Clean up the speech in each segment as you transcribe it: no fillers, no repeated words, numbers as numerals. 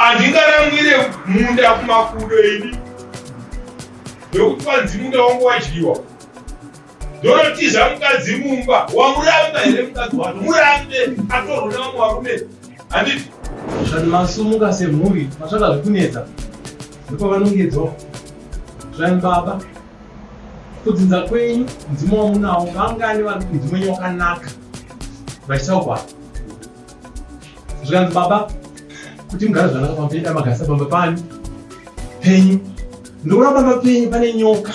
Handingaramwire munda kumakudo ini nekuti kwanzi munda wangu wadyiwa. Ndonotiza mukadzi mumba. Wamuramba here mukadzi wacho? Murambe atorwe nevamwe varume. Handiti? Zvanzi masumuka semhuri matsvaka zvekunetsa ndopavanongedzwa. Zvanzi baba kudzinza kwenyu mudzimu wamunawo vangani vari kuti mudzimu wenyu wakanaka vachitaukwa. Zvikanzi baba kuti mugare zvakanaka pamba penyu magarisa pamba pani penyu ndoona pamba penyu pane nyoka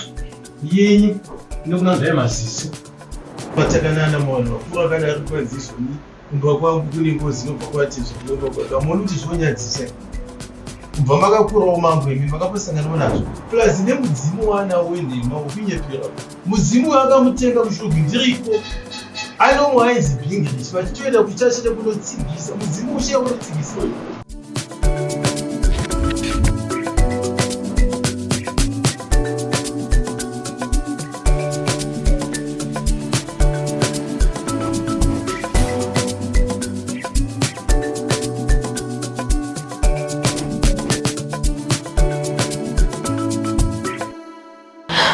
yenyu inokunanzvai maziso. Patakanana mwana wakuru akadaro kwanzi izvoni kumba kwangu kune ngozi inobva kwati zvinobva kwati amuoni kuti zvinonyadzisa kubva makakurawo mambo imi makambosanganawo nazvo plus nemudzimu waanawo wenhema wekunyepera Mudzimu uyo akamutenga kuShurugwi ndiriko anomwe ainzi Bingirish vachitoenda kuchachete kunotsigisa mudzimu uchiya kunotsigisa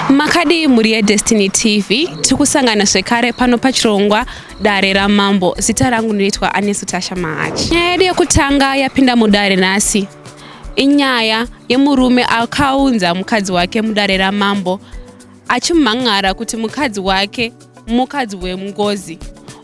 Makadii mhuri yeDestiny TV, tiri kusangana zvekare pano pachirongwa Dare raMambo. Zita rangu ndinoitwa Anesu Tasha Mahachi. Nyaya yedu yekutanga yapinda mudare nhasi inyaya yemurume akaunza mukadzi wake mudare ramambo achimhan'ara kuti mukadzi wake mukadzi wengozi.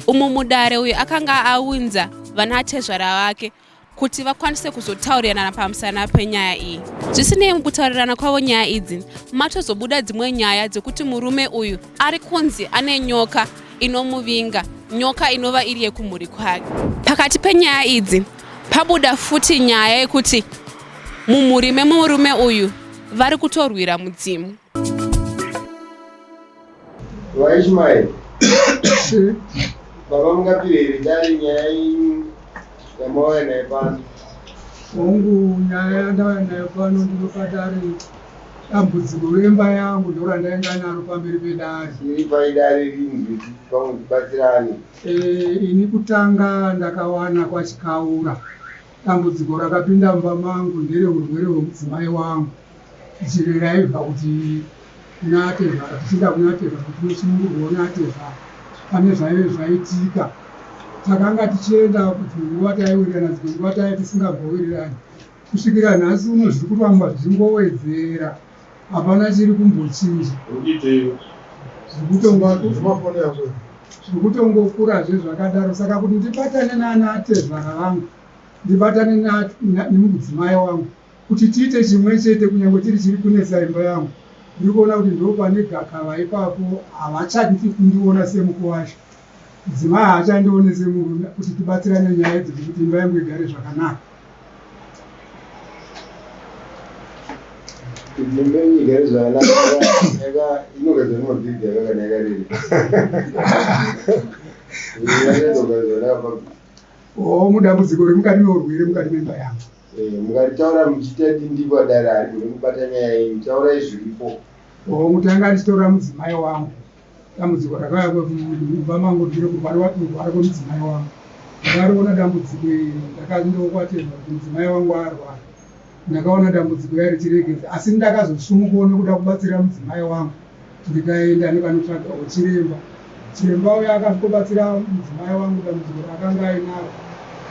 Umu mudare uyu akanga aunza vanatezvara vake kuti vakwanise kuzotaurirana pamusana penyaya iyi. Zvisinei, mukutaurirana kwavo nyaya idzi, matozobuda dzimwe nyaya dzekuti murume uyu ari kunzi ane nyoka inomuvinga, nyoka inova iri yekumhuri kwake. Pakati penyaya idzi, pabuda futi nyaya yekuti mumhuri memurume uyu vari kutorwira mudzimu. VaIshmael, baba mungapire here dare nyaya yenyu yamauya nayo pano? Hongu, nyaya yandauya nayo pano ndinopa dare dambudziko remba yangu ndorandainga naro pamberi pedare. Iri pai dare rinzwe pamwe tibatsirane. Eh, ini kutanga ndakawana kwaChikaura dambudziko rakapinda mumba mangu ndere urwere hwemudzimai wangu. Jire raibva kuti kuna atezvara tichienda kuna atezvara kuti tinosunungurwawo naatezvara pane zvaive zvaitika. Takanga tichienda dzimwe nguva taiwirirana dzimwe nguva taive tisingambowirirani kusvikira nhasi uno zviri kuramba zvichingowedzera hapana chiri kumbochinja. Zviri kutongokurazve zvakadaro saka kuti ndibatane nana atezvara vangu ndibatane nemudzimai wangu Kuti tiite chimwe chete kunyangwe chiri chiri kunetsa imba yangu. Ndiri kuona kuti ndopane gakava ipapo havachadi kundiona semukuwasha. Mudzimai haachandione semurume kuti tibatsirane nyaya idzi kuti imba yangu igare zvakanaka. Kuti imba yenyu igare zvakanaka inogadzirwa nemabhidhi aka kana yakareba. Inogadzirwa zvakanaka. Oh, mudambudziko remukati meurwere mukati memba yangu. Eh, mukaritaura muchiita dindikwa dare harigone kubata nyaya yenyu taurai zviripo. Oh, mutanga ndichitora mudzimai wangu. Dambudziko rakauya mumba mangu ndiro kurwara kurwara kwemudzimai wangu. Ndakariona dambudziko iri ndakandokwatirwa kuti mudzimai wangu arwara. Ndakaona dambudziko yari chiregedza asi ndakazosumukawo nekuda kubatsira mudzimai wangu. Ndikaenda ndikanotsvagawo chiremba. Chiremba uya akasvikobatsira mudzimai wangu dambudziko raakanga ainaro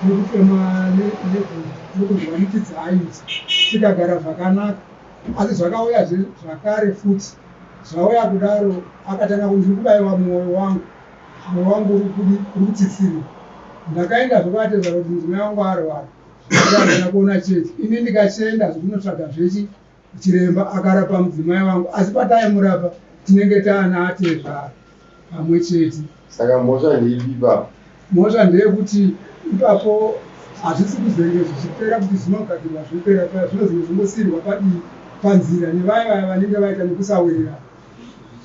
rekufema nekunzwa miti dzaaiita tikagara zvakanaka. Asi zvakauyazve zvakare futi zvauya kudaro akatanga kuti ndiri kubaiwa mwoyo wangu, mwoyo wangu uri kutsitsirika. Ndakaendazve kwaatezvara kuti mudzimai wangu arwara handina kuona chechi. Ini ndikachienda zvekunotsvaga zvechi Chiremba akarapa mudzimai wangu asi pataimurapa tinenge taana atezvara pamwe chete. Saka mhosva ndeipi ipapo? Mhosva ndeyekuti ipapo hazvisi kuzenge zvichipera kuti zvinogadzirwa zvopera paya zvinozenge zvongosiirwa padii panzira nevaya vaya vanenge vaita nekusawirirana.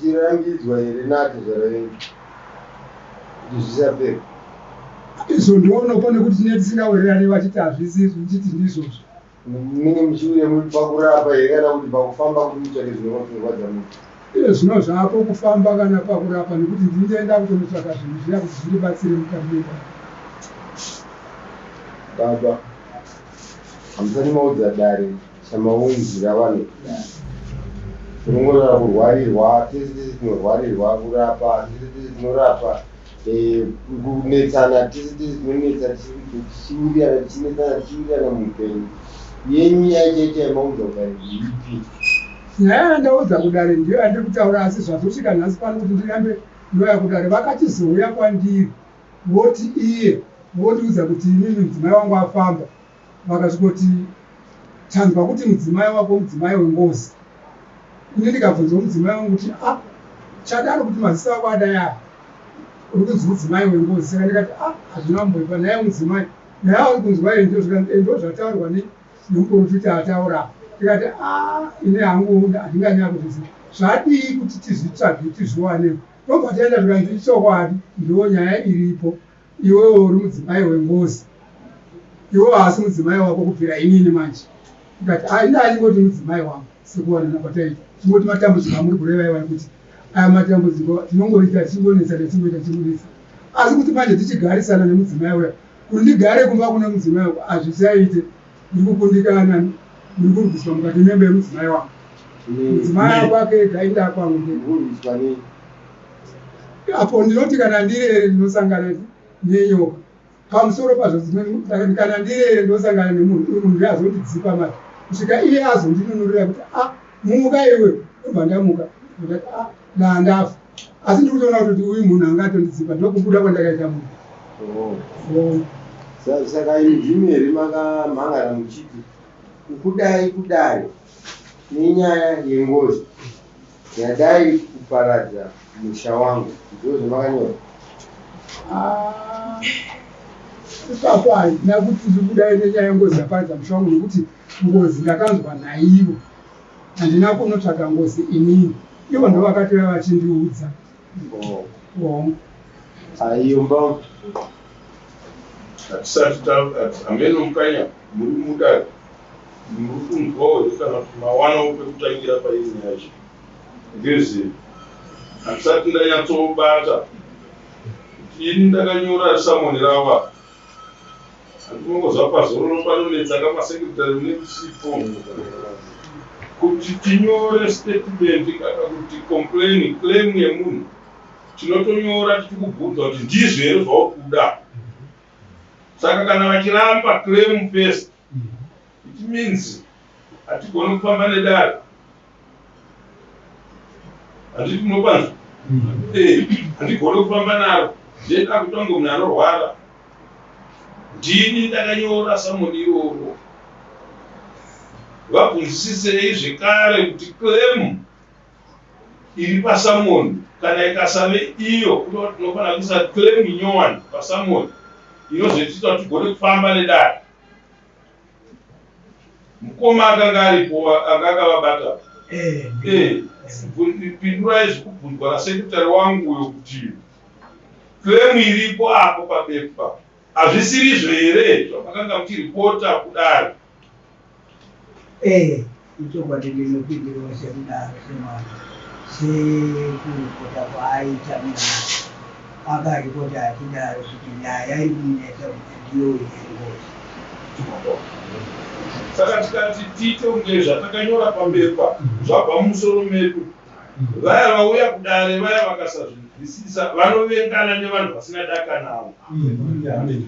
Zvichirambidzwa here naatezvara venyu kuti zvisapere? Izvo ndoonopo nekuti tinenge tisingawirirani vachiti hazvisi izvo ndichiti ndizvozvo. Munenge muchiuya muri pakurapa here kana kuti pakufamba kuti mutsvake zvinorwadza munhu? Iye zvino zvaapo kufamba kana pakurapa nekuti ndini ndaenda kutonotsvaga zvinhu zviya kuti zvindibatsire mukati memba. Baba. Hamusati maudza dare chamaunzira vanhu kudare. Tinongorara kurwarirwa, tese tese tinorwarirwa, kurapa, tese tese tinorapa, eh, kunetsana, tese tese tinonetsa, tichiwirirana, tichinetsana, tichiwirirana muupenyu. Yenyu nyaya chaicho yamaudza kudare ndeipi? Nyaya yandaudza kudare ndiyo yandiri kutaura asi zvazosvika nhasi pano kuti ndirambe ndouya kudare vakachizouya kwandiri voti iye vondiudza kuti inini mudzimai wangu afamba vakasvikoti tanzwa kuti mudzimai wako mudzimai wengozi ini ndikabvunzwa mudzimai wangu kuti a ah, chadaro kuti maziso ako adai aya uri kunzi mudzimai wengozi saka ndikati a ah, hazvina kumboipa naye mudzimai naye uri kunzwa ende ndozvataurwa nemuprofita ataura ndikati a ah, ini hangu handinganyanya kuzviziva zvadii kuti tizvitsvage tizviwane Tobva taenda zvikanzi ichokwadi ndiwo nyaya iripo iwewe uri mudzimai wengozi iwewe haasi mudzimai wako kubvira inini manje ndikati ah ini achingoti mudzimai wangu sekuwanana kwataita chingoti matambudziko amuri kureva iwayo kuti aya matambudziko tinongoita tichingonetsa tichingoita tichingonetsa asi kuti manje tichigarisana nemudzimai uya kuti ndigare kumba kune mudzimai wako hazvichaite ndiri kukundikana ndiri kurwiswa mukati memba yemudzimai wangu mudzimai ako ake ega inda kwangu ndikurwiswa nei apo ndinoti kana ndirere ndinosangana nenyoka pamusoro pazvo dzimwe kana ndirere ndosangana nemunhu uyu munhu ndiye azondidzipa manje kusvika iye azondinunurira kuti a ah, muka iwe ndobva ndamuka ndati a ah, ndandafa asi ndiri kutoona kuti uyu munhu anga atondidzipa ndokubuda kwandakaita munhu oh. Oh. Saka ndimi here makamhangara muchiti kukudai kudare nenyaya yengozi yadai kuparadza musha wangu ndizvo zvamakanyora? Ah, ipapo handina kuti ndikudai nenyaya yengozi yaparadza musha wangu nekuti ngozi ndakanzwa naivo handina kunotsvaga ngozi inini ivo ndo vakatouya vachindiudza oh. Aiyo mba hatisati hameno mukanya muri mudare muri kunzwawo here kana kuti mawanawo pekutangira pairi nyaya yacho ngezi handisati ndanyatsobata kuti ini ndakanyora samoni rava Handinongozva pazororo panonetsa ka masekretary nemusipo kuti tinyore statement kana kuti complain claim yemunhu tinotonyora tichikubvunza kuti ndizvo here zvauri kuda saka kana vachiramba claim first it means hatigoni kufamba nedare handiti munopanzwa eh, handigoni kufamba naro ndenda kuita kunge munhu anorwara ndini ndakanyora samoni iroro vabvunzisisei zvekare kuti claim iri pasamoni kana ikasave iyo tinofanira kuisa claim nyowani pasamoni inozoitisa kuti tigone kufamba nedare Mukoma akanga aripo anga akavabata. Eh, eh pindurai zvikubvunzwa nasekretary wangu uyo kuti claim iripo apo pabepa hazvisirizvo here zvamakanga muchiripota kudare? Eh, ichokwadi ndinopindirawo sekudaro semwana sekuripota kwaaita mwana akaripota achidaro kuti nyaya iri kumunetsa kuti ndiyo yengozi. Saka tikati tiite kunge zvatakanyora pabepa zvabva mumusoro medu, vaya vauya kudare vaya vakasazvinzwisisa vanovengana nevanhu vasina daka navo.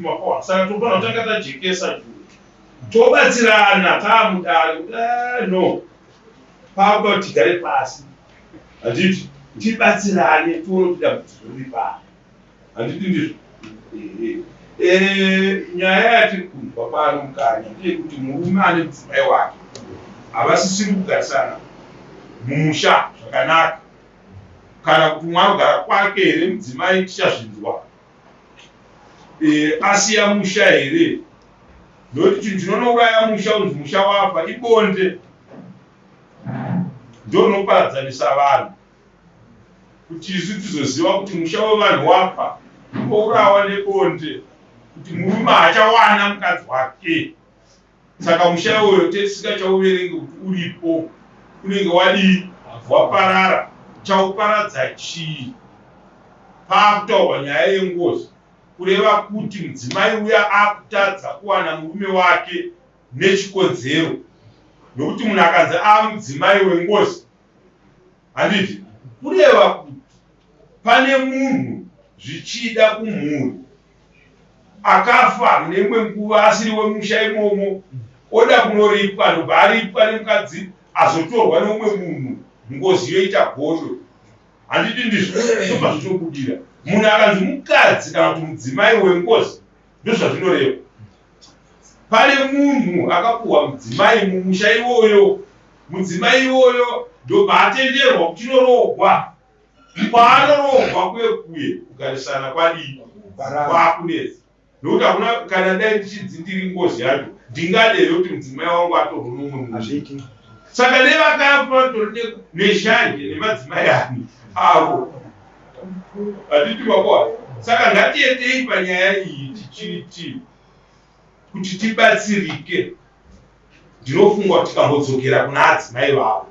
Makohwa. Saka tofanira kutanga tajekesa chinhu tobatsirana taamudare kuti eh, no pakuda kuti tigare pasi handiti tibatsirane tione kuti dambudziko riri pano handiti ndizvo eh, nyaya yatiri kunzwa pano mukanya ndeyekuti murume ane mudzimai wake havasisiri kugarisana mumusha zvakanaka kana kuti umwe anogara kwake here mudzimai tichazvinzwa e, asiya musha here nokuti chinhu chinonouraya musha unzi musha wafa ibonde ndonoparadzanisa vanhu kuti isu tizoziva kuti musha wevanhu wafa ourawa nebonde kuti murume haachawana mukadzi wake saka musha iwoyo tisingachauverengi kuti uripo unenge wadii waparara chauparadza chii paakutaurwa nyaya yengozi kureva kuti mudzimai uya akutadza kuwana murume wake. Nechikonzero nokuti munhu akanzi amudzimai wengozi, handiti kureva kuti pane munhu zvichida kumhuri akafa mune imwe nguva asiri wemusha imomo, oda kunoripwa, ndobva aripwa nemukadzi azotorwa neumwe munhu, ngozi yoita godo. Handiti ndizvo ndobva zvitobudira munhu akanzi mukadzi kana kuti mudzimai wengozi, ndozvazvinoreva. Pane munhu akapuhwa mudzimai mumusha iwoyo, mudzimai iwoyo ndobva atenderwa kuchinoroogwa. Kwaanoroogwa kuye kuye kugarisana kwadii? Kwakunetsa. Nokuti hakuna kana dai ndichinzi ndiri ngozi yacho ndingade here kuti mudzimai wangu atorwe nomumwe munhu? Hazviiti. Saka nevakafa vatori neshanje nemadzimai ani avo. Handiti makuwa? Saka ngatiendei panyaya iyi tichiti kuti tibatsirike. Ndinofunga kuti tikambodzokera kuna adzimai vavo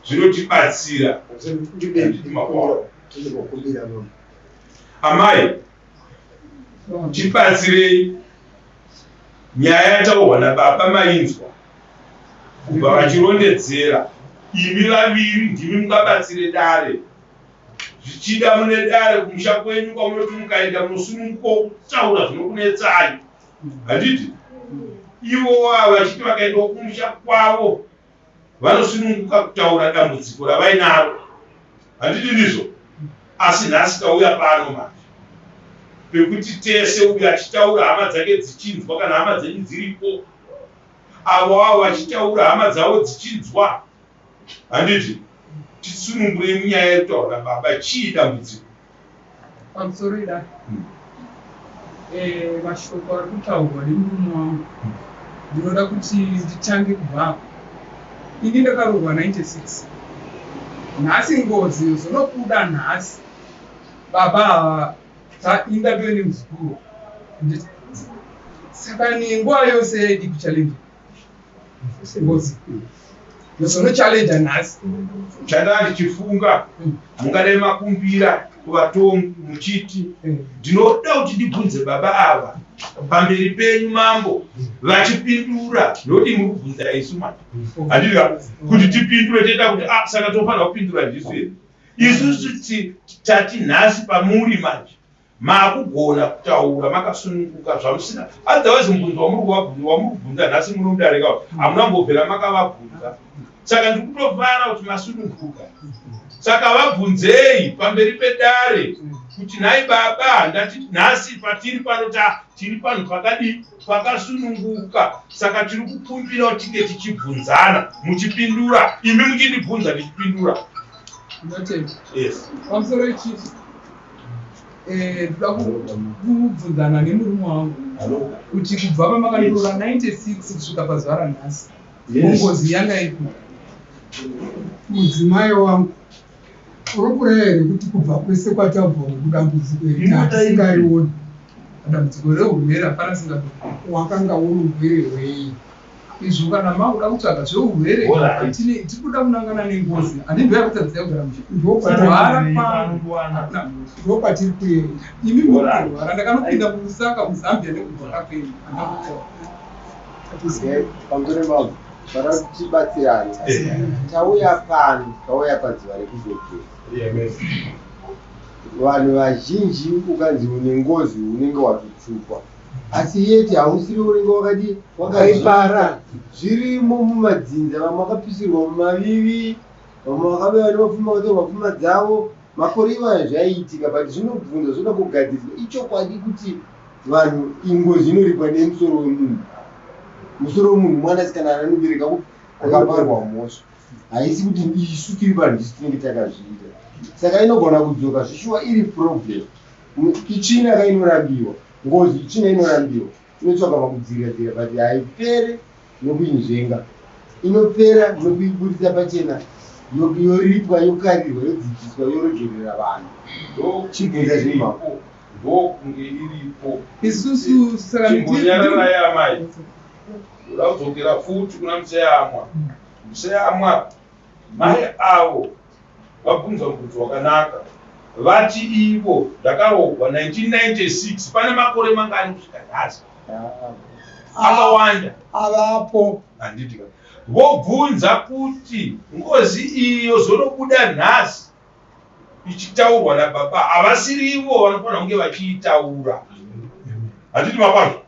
zvinotibatsira. Handiti makuwa? Amai, tibatsirei. Nyaya yataurwa nababa mainzwa kubva vachirondedzera. Imi vaviri ndimi mungabatsire dare. Zvichida mune dare kumusha kwenyu kwamunoti mukaenda munosunungukawo kutaura zvinokunetsai. Handiti? Ivowo ava vachiti vakaendawo kumusha kwavo vanosununguka kutaura dambudziko ravainaro. Handiti ndizvo? Asi nhasi tauya pano manje pekuti tese uyu achitaura hama dzake dzichinzwa kana hama dzenyu dziripo, avo avo vachitaura hama dzavo dzichinzwa. Handiti? Tisunungurei munyaya yekutaura nababa. Chii dambudziko? Pamusoro idai. Mashoko ari kutaurwa nemurume wangu ndinoda kuti nditange kubva apa. Ini ndakaroorwa 96 nhasi ngozi yozonobuda nhasi baba ava ini ndatove nemuzukuru saka nenguva yose yaidi kuchallenge ngozi yozonochallenge nhasi. Chandanga ndichifunga mungadai makumbira kuvatongi muchiti ndinoda kuti ndibvunze baba ava pamberi penyu mambo vachipindura ndokuti muri kubvunza isu manje handika kuti tipindure toita kuti ah saka tofanira kupindura ndisu here isusu tati nhasi pamuri manje Maakugona kutaura makasununguka zvamusina otherwise mubvunzo wamuri kuvabvunza wamuri kubvunza nhasi muno mudare ka hamuna kumbobvira makavabvunza saka ndiri kutofara kuti masununguka saka vabvunzei pamberi pedare kuti nhai baba ndati nhasi patiri pano ta tiri panhu pakadii pakasununguka saka tiri kukumbira kuti tinge tichibvunzana muchipindura imi muchindibvunza ndichipindura. Ndinotenda. Yes. Pamusoro chief. Eh, ndoda kubvunzana nemurume wangu kuti kubva pamakandiroora 96 kusvika pazuva ranhasi ngozi yanga ipi? Mudzimai wangu uri kureva here kuti kubva kwese kwatabva uku dambudziko iri tatisingarioni? Dambudziko rehurwere hapana singaboni. Wakanga uri urwere hwei? Izvo kana makuda kutsvaga zveurwere tine tiri kuda kunangana nengozi handingo yakutadzira kugara mushe kurwara kwangu hakuna mhosva ndokwatiri kuenda imi muri kurwara ndakanopinda kulusaka kuzambia nekurwara kwenyu handakutaura. Pamusoro mambo vada kuti tibatsirane tauya pano tauya padziva rekudokera vanhu vazhinji ukanzi une ngozi unenge watotukwa Asi yet hausiri unenge wakadii wakaipara. Zvirimo mumadzinza vamwe vakapisirwa mumavivi vamwe vakabaiwa nemapfumo vakatorwa pfuma dzavo. Makore iwayo zvaiitika but zvinobvunzwa zvoda kugadziriswa. Ichokwadi kuti vanhu ingozi inoripwa nemusoro wemunhu. Musoro wemunhu mwanasikana anobereka kupi kwakaparwa mhosva. Haisi kuti isu tiri vanhu ndisu tinenge takazviita. Saka inogona kudzoka zvishuwa iri problem. Itsvina ka inorambiwa. Ngozi itsvina inorambiwa. Inotsvaga makudzirira dzirira but haipere nokuinzvenga. Inopera nokuiburitsa pachena yoripwa yokarirwa yodzidziswa yoregerera vanhu. Chibvunza zviri Ndokunge iripo. Isusu saka Chimbonyararai amai. Ndoda kudzokera futi kuna Museyamwa. Museyamwa mai avo Vabvunza mubvunzo wakanaka. Vati ivo ndakaroogwa 1996 pane makore mangani kusvika nhasi? Akawanda. Avapo. Handiti ka. Vobvunza kuti ngozi iyi yozonobuda nhasi ichitaurwa nababa havasirivo vanofanira kunge vachiitaura. Handiti mapanzwa?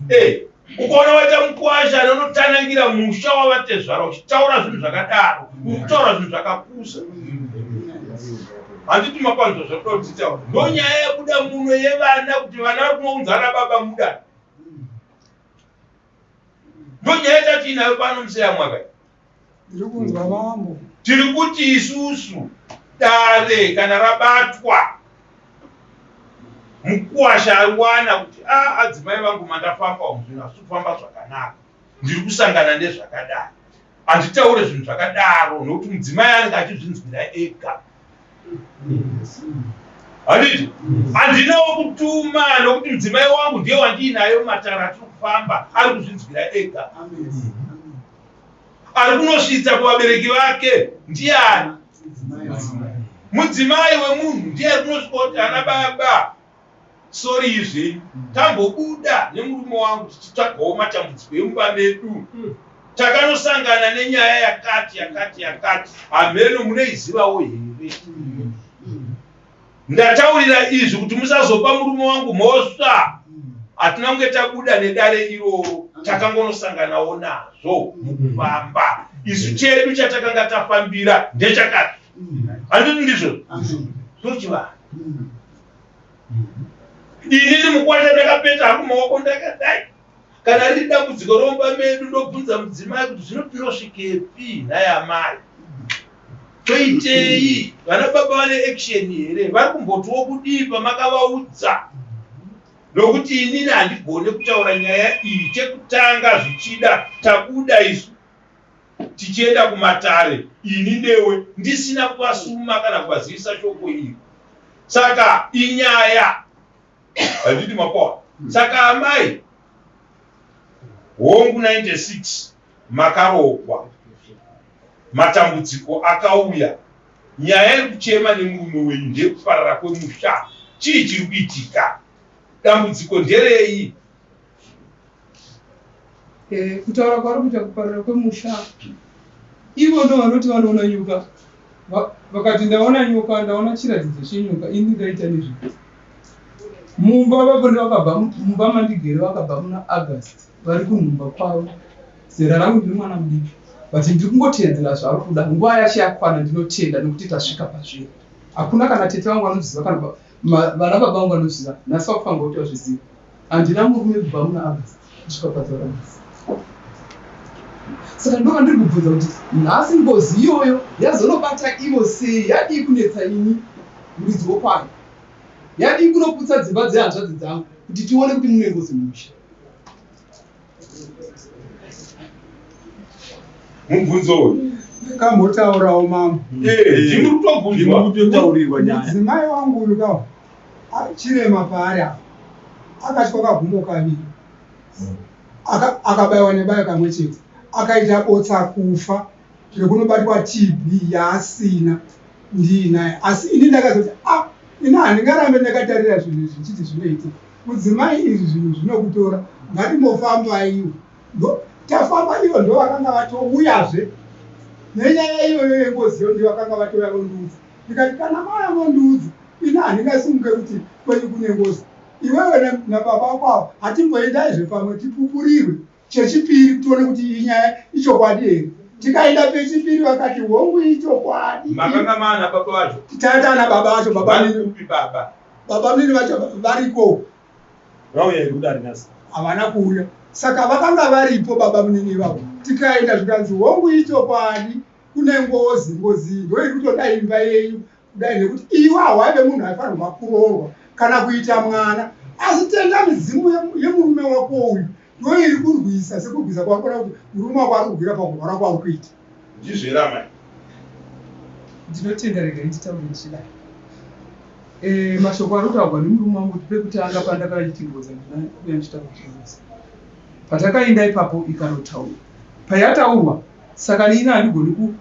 Eh, ukaona waita mukwasha anonotanangira musha wavatezvara uchitaura zvinhu zvakadaro, uri kutaura zvinhu zvakapusa. Handiti mapanzwa zvakuda kuti titaure? Ndonyaya yabuda muno yevana kuti vana vari kunounza ana baba mudare. Ndonyaya yatatiinayo pano museyamwaka. Ndiri kunzwa mambo. Tiri kuti isusu dare kana rabatwa mukuwasha ariwana kuti a ah, adzimai vangu mandafamba umu zvinhu hazvisi kufamba zvakanaka ndiri kusangana nezvakadai handitaure zvinhu zvakadaro nokuti mudzimai anenge achizvinzwira ega handiti handinawo kutuma nokuti mudzimai wangu ndiye wandiinayo mumatara atiri kufamba ari kuzvinzwira ega ari kunosvitsa kuvabereki vake ndiani mudzimai wemunhu ndiye ari kunosvika kuti ana baba sori izvenyu tambobuda nemurume wangu tichitsvagawo matambudziko emumba medu takanosangana nenyaya yakati yakati yakati hameno munoizivawo here Ndataurira izvi kuti musazopa murume wangu mhosva. Hatina kunge tabuda nedare iroro, takangonosanganawo nazvo mukufamba. Isu chedu chatakanga tafambira ndechakati. Handiti ndizvo? Ndochivanhu. Inini mukwasha ndakapeta hangu maoko ndakadai. Kana riri dambudziko romba medu ndobvunza mudzimai kuti zvino tinosvikepi nhai amai? Toitei? Vana baba vane action here? Vari kumbotiwo kudii pamakavaudza? Nokuti inini handigone kutaura nyaya iyi. Chekutanga zvichida tabuda isu tichienda kumatare ini newe ndisina kuvasuma kana kuvazivisa shoko iri. Saka inyaya handiti mapawa saka amai hongu 96 makarogwa matambudziko akauya nyaya iri kuchema nemurume wenyu ndeyekuparara kwemusha chii chiri kuitika dambudziko nderei Eh, kutaura kwaari kuita kuparara kwemusha ivo ndo vanoti vanoona nyoka vakati ndaona nyoka ndaona chiratidzo chenyoka ini ndingaita nezvei mumba vapo ndovakabva mumba mandigere vakabva muna august vari kunhumba kwavo zera rangu ndiri mwana mudiki but ndiri kungoteedzera zvavari kuda nguva yacho yakwana ndinotenda nekuti tasvika pazviri hakuna kana tete vangu vanozviziva kana vana baba vangu vanozviziva nhasi vakufanirwa kuti vazvizive Handina murume kubva muna August kusvika pazuva ranhasi. Saka ndova ndiri kubvunza kuti nhasi ngozi iyoyo yazonobata ivo sei? Yadii kunetsa ini muridzi wokwayo? Yadii kunoputsa dzimba dzehanzvadzi dzangu kuti tione kuti mune ngozi mumusha? Mubvunzo uyu. Kambotaurawo mambo. Eh, ndimi kutobvunzwa. Kutotaurirwa nyaya. Mudzimai wangu uyu ka chirema paari apa akatyoka gumbo kaviri akabaiwa nebayo kamwe chete akaita botsa kufa rekunobatwa TB yaasina ndiinaye asi ini ndakazoti ah ini handingarambe ndakatarira zvinhu izvi ndichiti zvinoitika Mudzimai izvi zvinhu zvinokutora ngatimbofambaiwo tafamba ivo ndovakanga vatouyazve nenyaya iyoyo yengozi iyo ndiyo vakanga vatouya vondiudza ndikati kana mauya mondiudza ini handingasimuke kuti kwenyu kune ngozi iwewe nababa vako ava hatimboendaizve pamwe tipupurirwe chechipiri tione kuti iyi nyaya ichokwadi here tikaenda pechipiri vakati hongu ichokwadi makanga maana baba vacho tata baba vacho baba nini baba baba nini vacho variko vauya here kudare nhasi havana kuuya saka vakanga varipo baba munini ivavo tikaenda zvikanzi hongu ichokwadi kune ngozi ngozi iyi ndoiri kutoda imba yenyu kudai nekuti iwe hawaive munhu aifanirwa kuroorwa kana kuita mwana asi tenda midzimu yemurume wako uyu ndo iri kurwisa sekurwisa kwauri kuona kuti murume wako ari kurwira pakurwara kwauri kuita ndizvo here amai ndinotenda regai nditaure ndichidai eh, mashoko ari kutaurwa nemurume wangu kuti pekutanga pandakaiti ngozi handina kuuya ndichitaura kuti patakaenda ipapo ikanotaurwa payataurwa saka ini handigoni ku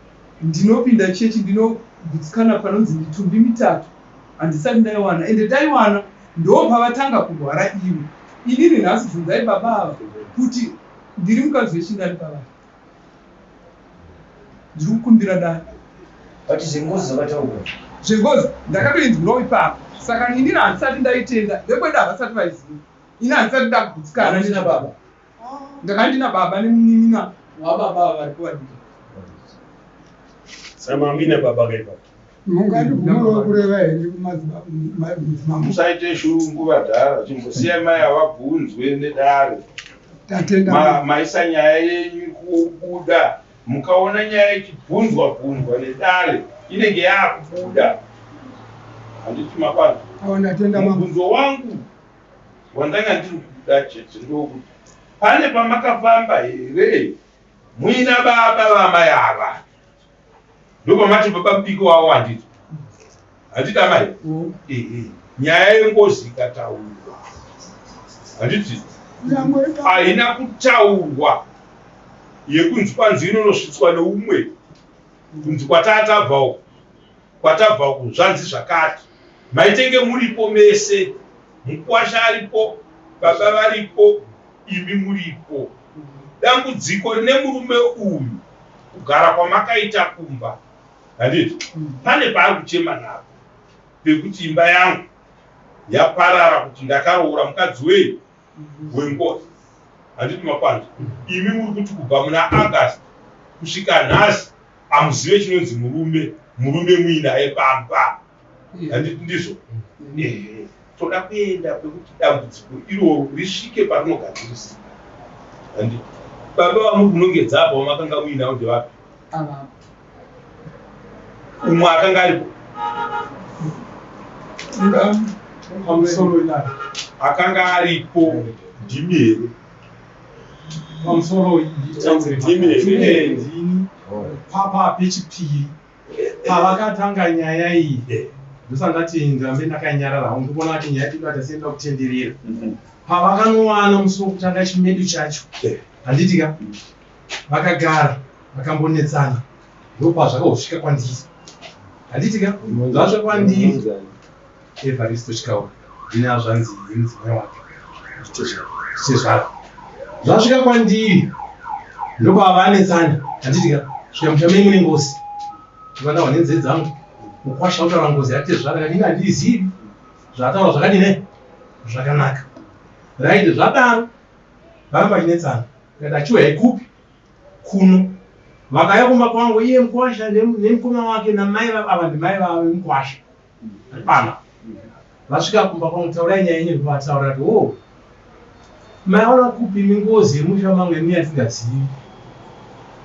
Ndinopinda chechi ndinogutsikana panonzi mitumbi mitatu handisati ndaiwana ende ndaiwana ndopavatanga kurwara ivo. Inini nhasi bvunzai baba ava kuti ndiri mukadzi wechingani pavari. Ndiri kukumbira dare. But zvengozi zvakataurwa. Zvengozi ndakatoinzwirawo ipapo. Saka inini handisati ndaitenda. Vekwedu havasati vaiziva. Ini handisati ndagutsikana. Ndina baba. Ndakanga ndina baba nemunin'ina wababa ava varipo vadiki. Samamina baba kaipa. Mungati gumuro kureva here kumadzimambo? Musaite shungu vadhara, chimbosiyai mai havabvunzwe nedare. Tatenda. Maisa nyaya yenyu kubuda, mukaona nyaya ichibvunzwa bvunzwa nedare inenge yakubuda. Handiti makwanza? Awa ndatenda mambo. Mubvunzo wangu wandanga ndiri kuda chete ndokuti pane pamakafamba here muina baba vamai ava? Ndopamati baba mudiki wavo handiti? Handiti amai? Ehe. Nyaya yengozi ikataurwa. Handiti? Haina kutaurwa yekunzi kwanzi inonosvitswa neumwe kunzi kwatatabva uku kwatabva uku zvanzi zvakati. Maitenge muripo mese, mukwasha aripo, baba varipo, imi muripo. Dambudziko rine murume uyu kugara kwamakaita kumba handiti pane paari kuchema napo pekuti imba yangu yaparara kuti ndakaroora mukadzi wei wengozi handiti makwanza imi muri kuti kubva muna August kusvika nhasi hamuzive chinonzi murume murume muinaye pamba handiti ndizvo ehe toda kuenda pekuti dambudziko iroro risvike parinogadzirisika handiti baba vamuri kunongedza apa vamakanga muinavo ndevapi umwe akanga aripo akanga aripo ndimi here pamusoro ndimi here ndini papa pechipiri pavakatanga nyaya iyi ndosandati ndirambe ndakanyarara hangu ndikuona kuti nyaya yedu atasiyenda kutenderera pavakanowana musi wokutanga chimedu chacho handiti ka vakagara vakambonetsana ndopazvakazosvika kwandiri handiti ka zvasvika kwandiri Evaristo Chikaura ndine hazvanzi yemudzimai wake tezvara zvasvika kwandiri ndopavanetsana handiti ka svika musha menyu mune ngozi ndikataura nenzee dzangu mukwasha utaura ngozi yatezvara kati ini handiizivi zvaataura zvakadini zvakanaka right zvadaro varamba vachinetsana ndikati achiuyai kupi kuno vakauya kumba kwangu iye mukwasha nemukoma wake namai ava ndimai vavo vemukwasha pana vasvika kumba kwangu taurai nyaya yenyu ndovataura kuti o maiona kupi imi ngozi yemusha mangu imi yatingazivi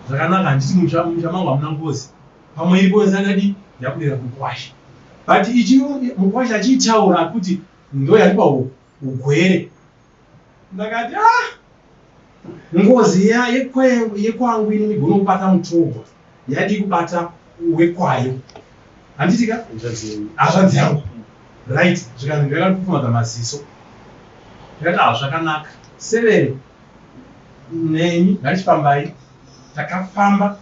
zvakanaka handiti musha musha mangu hamuna ngozi pamwe iripo ndakadi yakudira kumukwasha but ichi mukwasha achiitaura kuti ndo yandipa ugwere ndakati ah ngozi yekwangu ini migona kubata mutogwa yadii kubata wekwayo handiti ka hazvanzi yangu right zvikanzi ndakapfupfumadza maziso ndikati ah zvakanaka severe neni ngatichifambai takafamba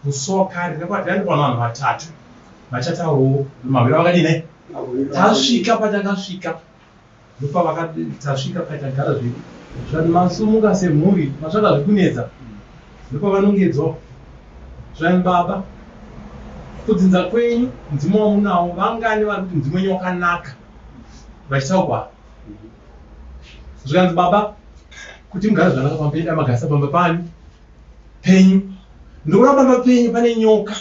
musi wakare ndakwana vanhu vatatu vachataurawo maviri vakadini tasvika patakasvika ndopatasvika patagara zvedu zvanzi masumuka semhuri matsvaka zvekunetsa ndopavanongedzwa zvanzi baba kudzinza kwenyu mudzimu wamunawo vangani vari kuti mudzimu wenyu wakanaka vachitaurwa zvikanzi baba kuti mugare zvakanaka pamberi amagarisa pamba pani penyu ndikuona pamba penyu pane nyoka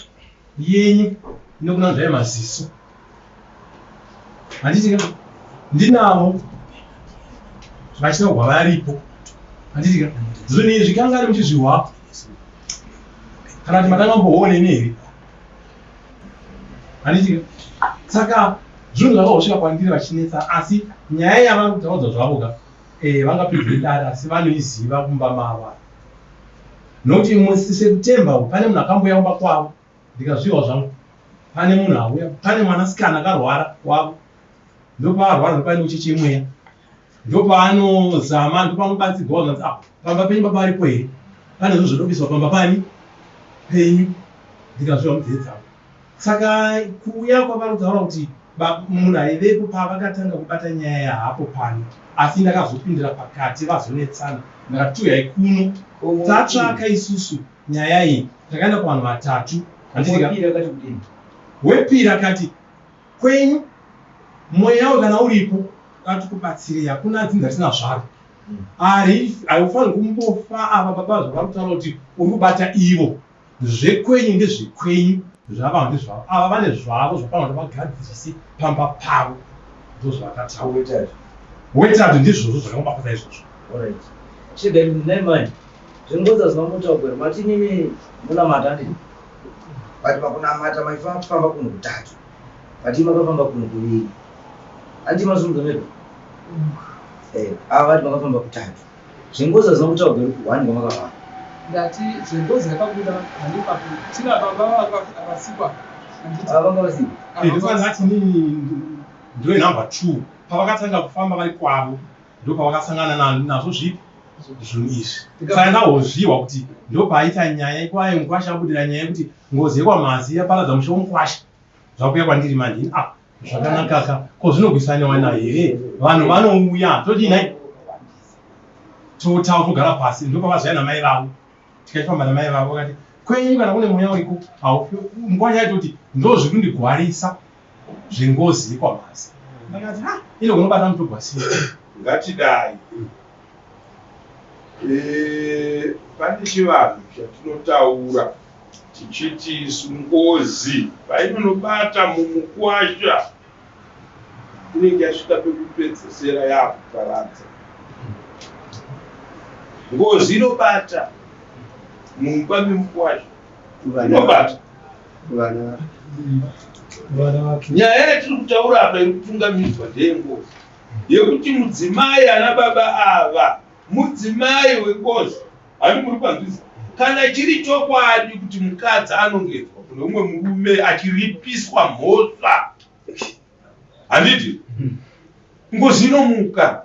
yenyu inokuna zvayo maziso handiti ka ndinavo vachitaurwa varipo handiti ka zvinhu izvi kangani muchizvihwa kana kuti matanga mbooneni here handiti ka saka zvinhu zvakazosvika kwandiri vachinetsa asi nyaya yavari kutaudza zvavo ka eh, vangapedze dare asi vanoiziva kumba mavo nokuti musi September pane munhu akambouya kumba kwavo ndikazviwa zvangu pane munhu auya pane mwanasikana akarwara wavo ndopaarwara ndopaine ucheche mweya ndopaanozama ndopaanobatsirwa zvanzi ah pamba penyu baba aripo here pane zvinhu zvodobiswa pamba pani penyu ndikazviwa mudzee dzavo saka kuuya kwavari kutaura kuti Munhu aivepo pavakatanga kubata nyaya yahapo pano, asi ndakazopindira pakati vazonetsana. Ndakati tuyai kuno tatsvaka isusu nyaya iyi. Takaenda kuvanhu vatatu. Handiti ka? Wepiri akati kudini? Wepiri akati kwenyu mweya uyu kana uripo atikubatsirei, hakuna dzinza risina zvaro. Ari haufaniri kumbofa ava baba zvavari kutaura kuti uri kubata ivo. Zvekwenyu ndezvekwenyu, zvava ndezvavo. Ava vane zvavo zvafanira kuti vagadzirise pamba pavo. Ndozvavakataura. Wetatu. Wetatu ndizvozvo zvakamubata izvozvo. Alright. Chigai nhai manje. Zvengozi hazvina kumbotaurwa here? Mati imimi munamata handiti? But pakunamata maifanira kufamba kunhu kutatu. But imi makafamba kunhu kuviri. Handiti mazvinzwa mega? Eh, ava vati makafamba kutatu. Zvengozi hazvina kutaurwa here kuti one kwamakafamba? Ndati zvengozi yakabuda handipa tina baba vakasikwa handiti. Ava vanga vasikwa. Eh, ndosaka ndati inini ndiwe number 2 pavakatanga kufamba vari kwavo ndopavakasangana nazvo zvipi zvinhu izvi. Saka ndahozviwa kuti ndopaaita nyaya ikwayo mukwasha abudira nyaya yekuti ngozi yekwamhazi yaparadza musha womukwasha. Zvakuya kwandiri manje ini ah zvakanakaka ko zvinogwisaniwa na here vanhu vanouya todii nhai totaura togara pasi ndopavazouya namai vavo tikachifamba namai vavo vakati kwenyu kana kune mweya uriko haufi mukwasha aitoti ndozviri kundigwarisa zvengozi yekwamhazi ndakati ha ino kunobata mutogwa sei. Ngatidai e, pane chivanhu chatinotaura tichiti isu ngozi painonobata mumukwasha inenge yasvika pekupedzesera yakuparadza. Ngozi inobata mumba memukwasha inobata. Nyaya yatiri kutaura apa iri kutungamidzwa ndeyengozi yekuti mudzimai ana baba ava mudzimai wengozi. Handi muri kwanzwisa? Kana chiri chokwadi kuti mukadzi anongedzwa kune umwe murume achiripiswa mhosva, handiti ngozi inomuka.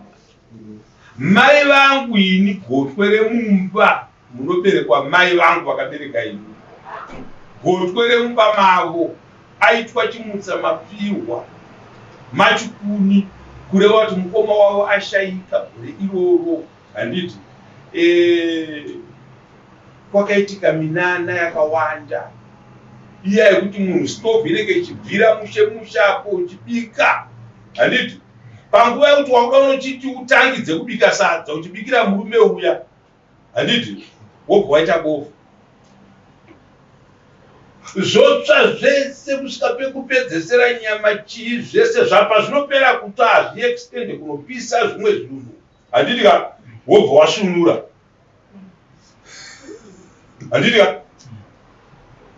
Mai vangu ini gotwe remumba munoberekwa mai vangu vakabereka ini, gotwe remumba mavo aitwa chimutsa mapfihwa machikuni, kureva kuti mukoma wavo ashaika gore iroro. Handiti eh, kwakaitika minana yakawanda iya yekuti munhu stove inenge ichibvira mushe mushe apo uchibika handiti panguva yekuti wakuda unochiti utangidze kubika sadza uchibikira murume uya handiti wobva waita bofu zvotsva zvese kusvika pekupedzesera nyama chii zvese zvapa zvinopera kutsva hazviextende kunopisa zvimwe zvinhu Handiti ka wobva wasvunura. Handiti ka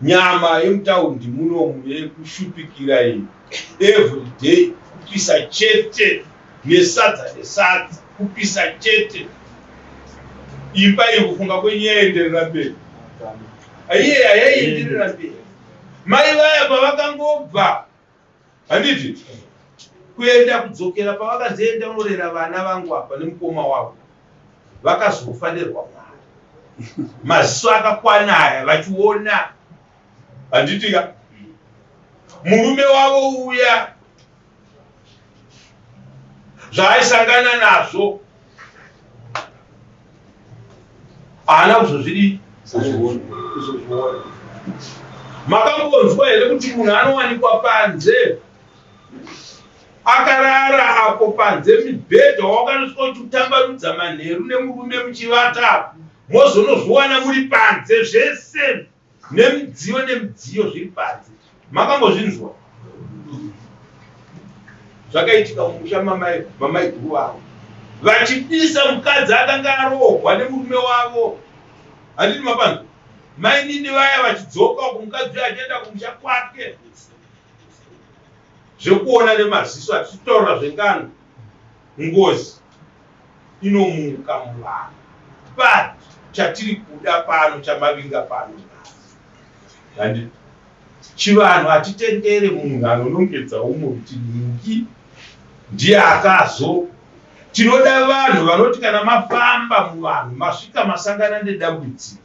nyama yemutaundi munomu yekushupikira iyi every day kupisa chete nesadza nesadza kupisa chete. Imba iyi kufunga kwenyu yaienderera mberi. Iye yaienderera mberi. Mai vaya pavakangobva Handiti kuenda kudzokera pavakanzi enda unorera vana vangu apa nemukoma wavo vakazofa nerwamwari maziso akakwana aya vachiona handiti ka murume wavo uya zvaaisangana nazvo haana kuzozvidii kuzozviona. Makambonzwa here kuti munhu anowanikwa panze akarara apo panze mibhedha wakanosvika uchitambanudza manheru nemurume muchivata apo mozonozviwana muri panze zvese nemidziyo nemidziyo zviri panze makambozvinzwa zvakaitika mumusha mamaiguru vavo vachipisa mukadzi akanga arohwa nemurume wavo handiti mapanzwa mainini vaya vachidzoka kumukadzi uyo achienda kumusha kwake zvekuona nemaziso hatisi zvengano ngozi inomuka muvanhu but chatiri kuda pano chamavinga pano nhasi handi chivanhu hatitendere munhu anonongedza umwe kuti nhingi ndiye akazo tinoda vanhu vanoti kana mafamba muvanhu masvika masangana nedambudziko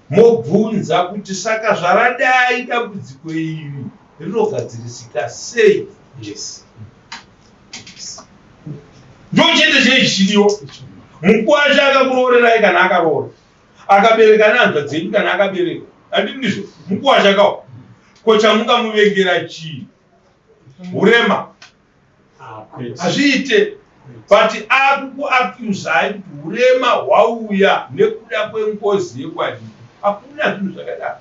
mobvunza kuti saka zvaradai dambudziko iri. rinogadzirisika sei. Yes. Ndochete chine chichidiwa. Mukwasha akakuroorerai kana akaroora, akabereka nehanzvadzi dzenyu kana akabereka, handiti ndizvo? Mukwasha kawo, ko chamungamuvengera chii? Urema hazviite, but akukuaccusai kuti urema hwauya nekuda kwengozi yekwadii. Hakuna zvinhu zvakadaro.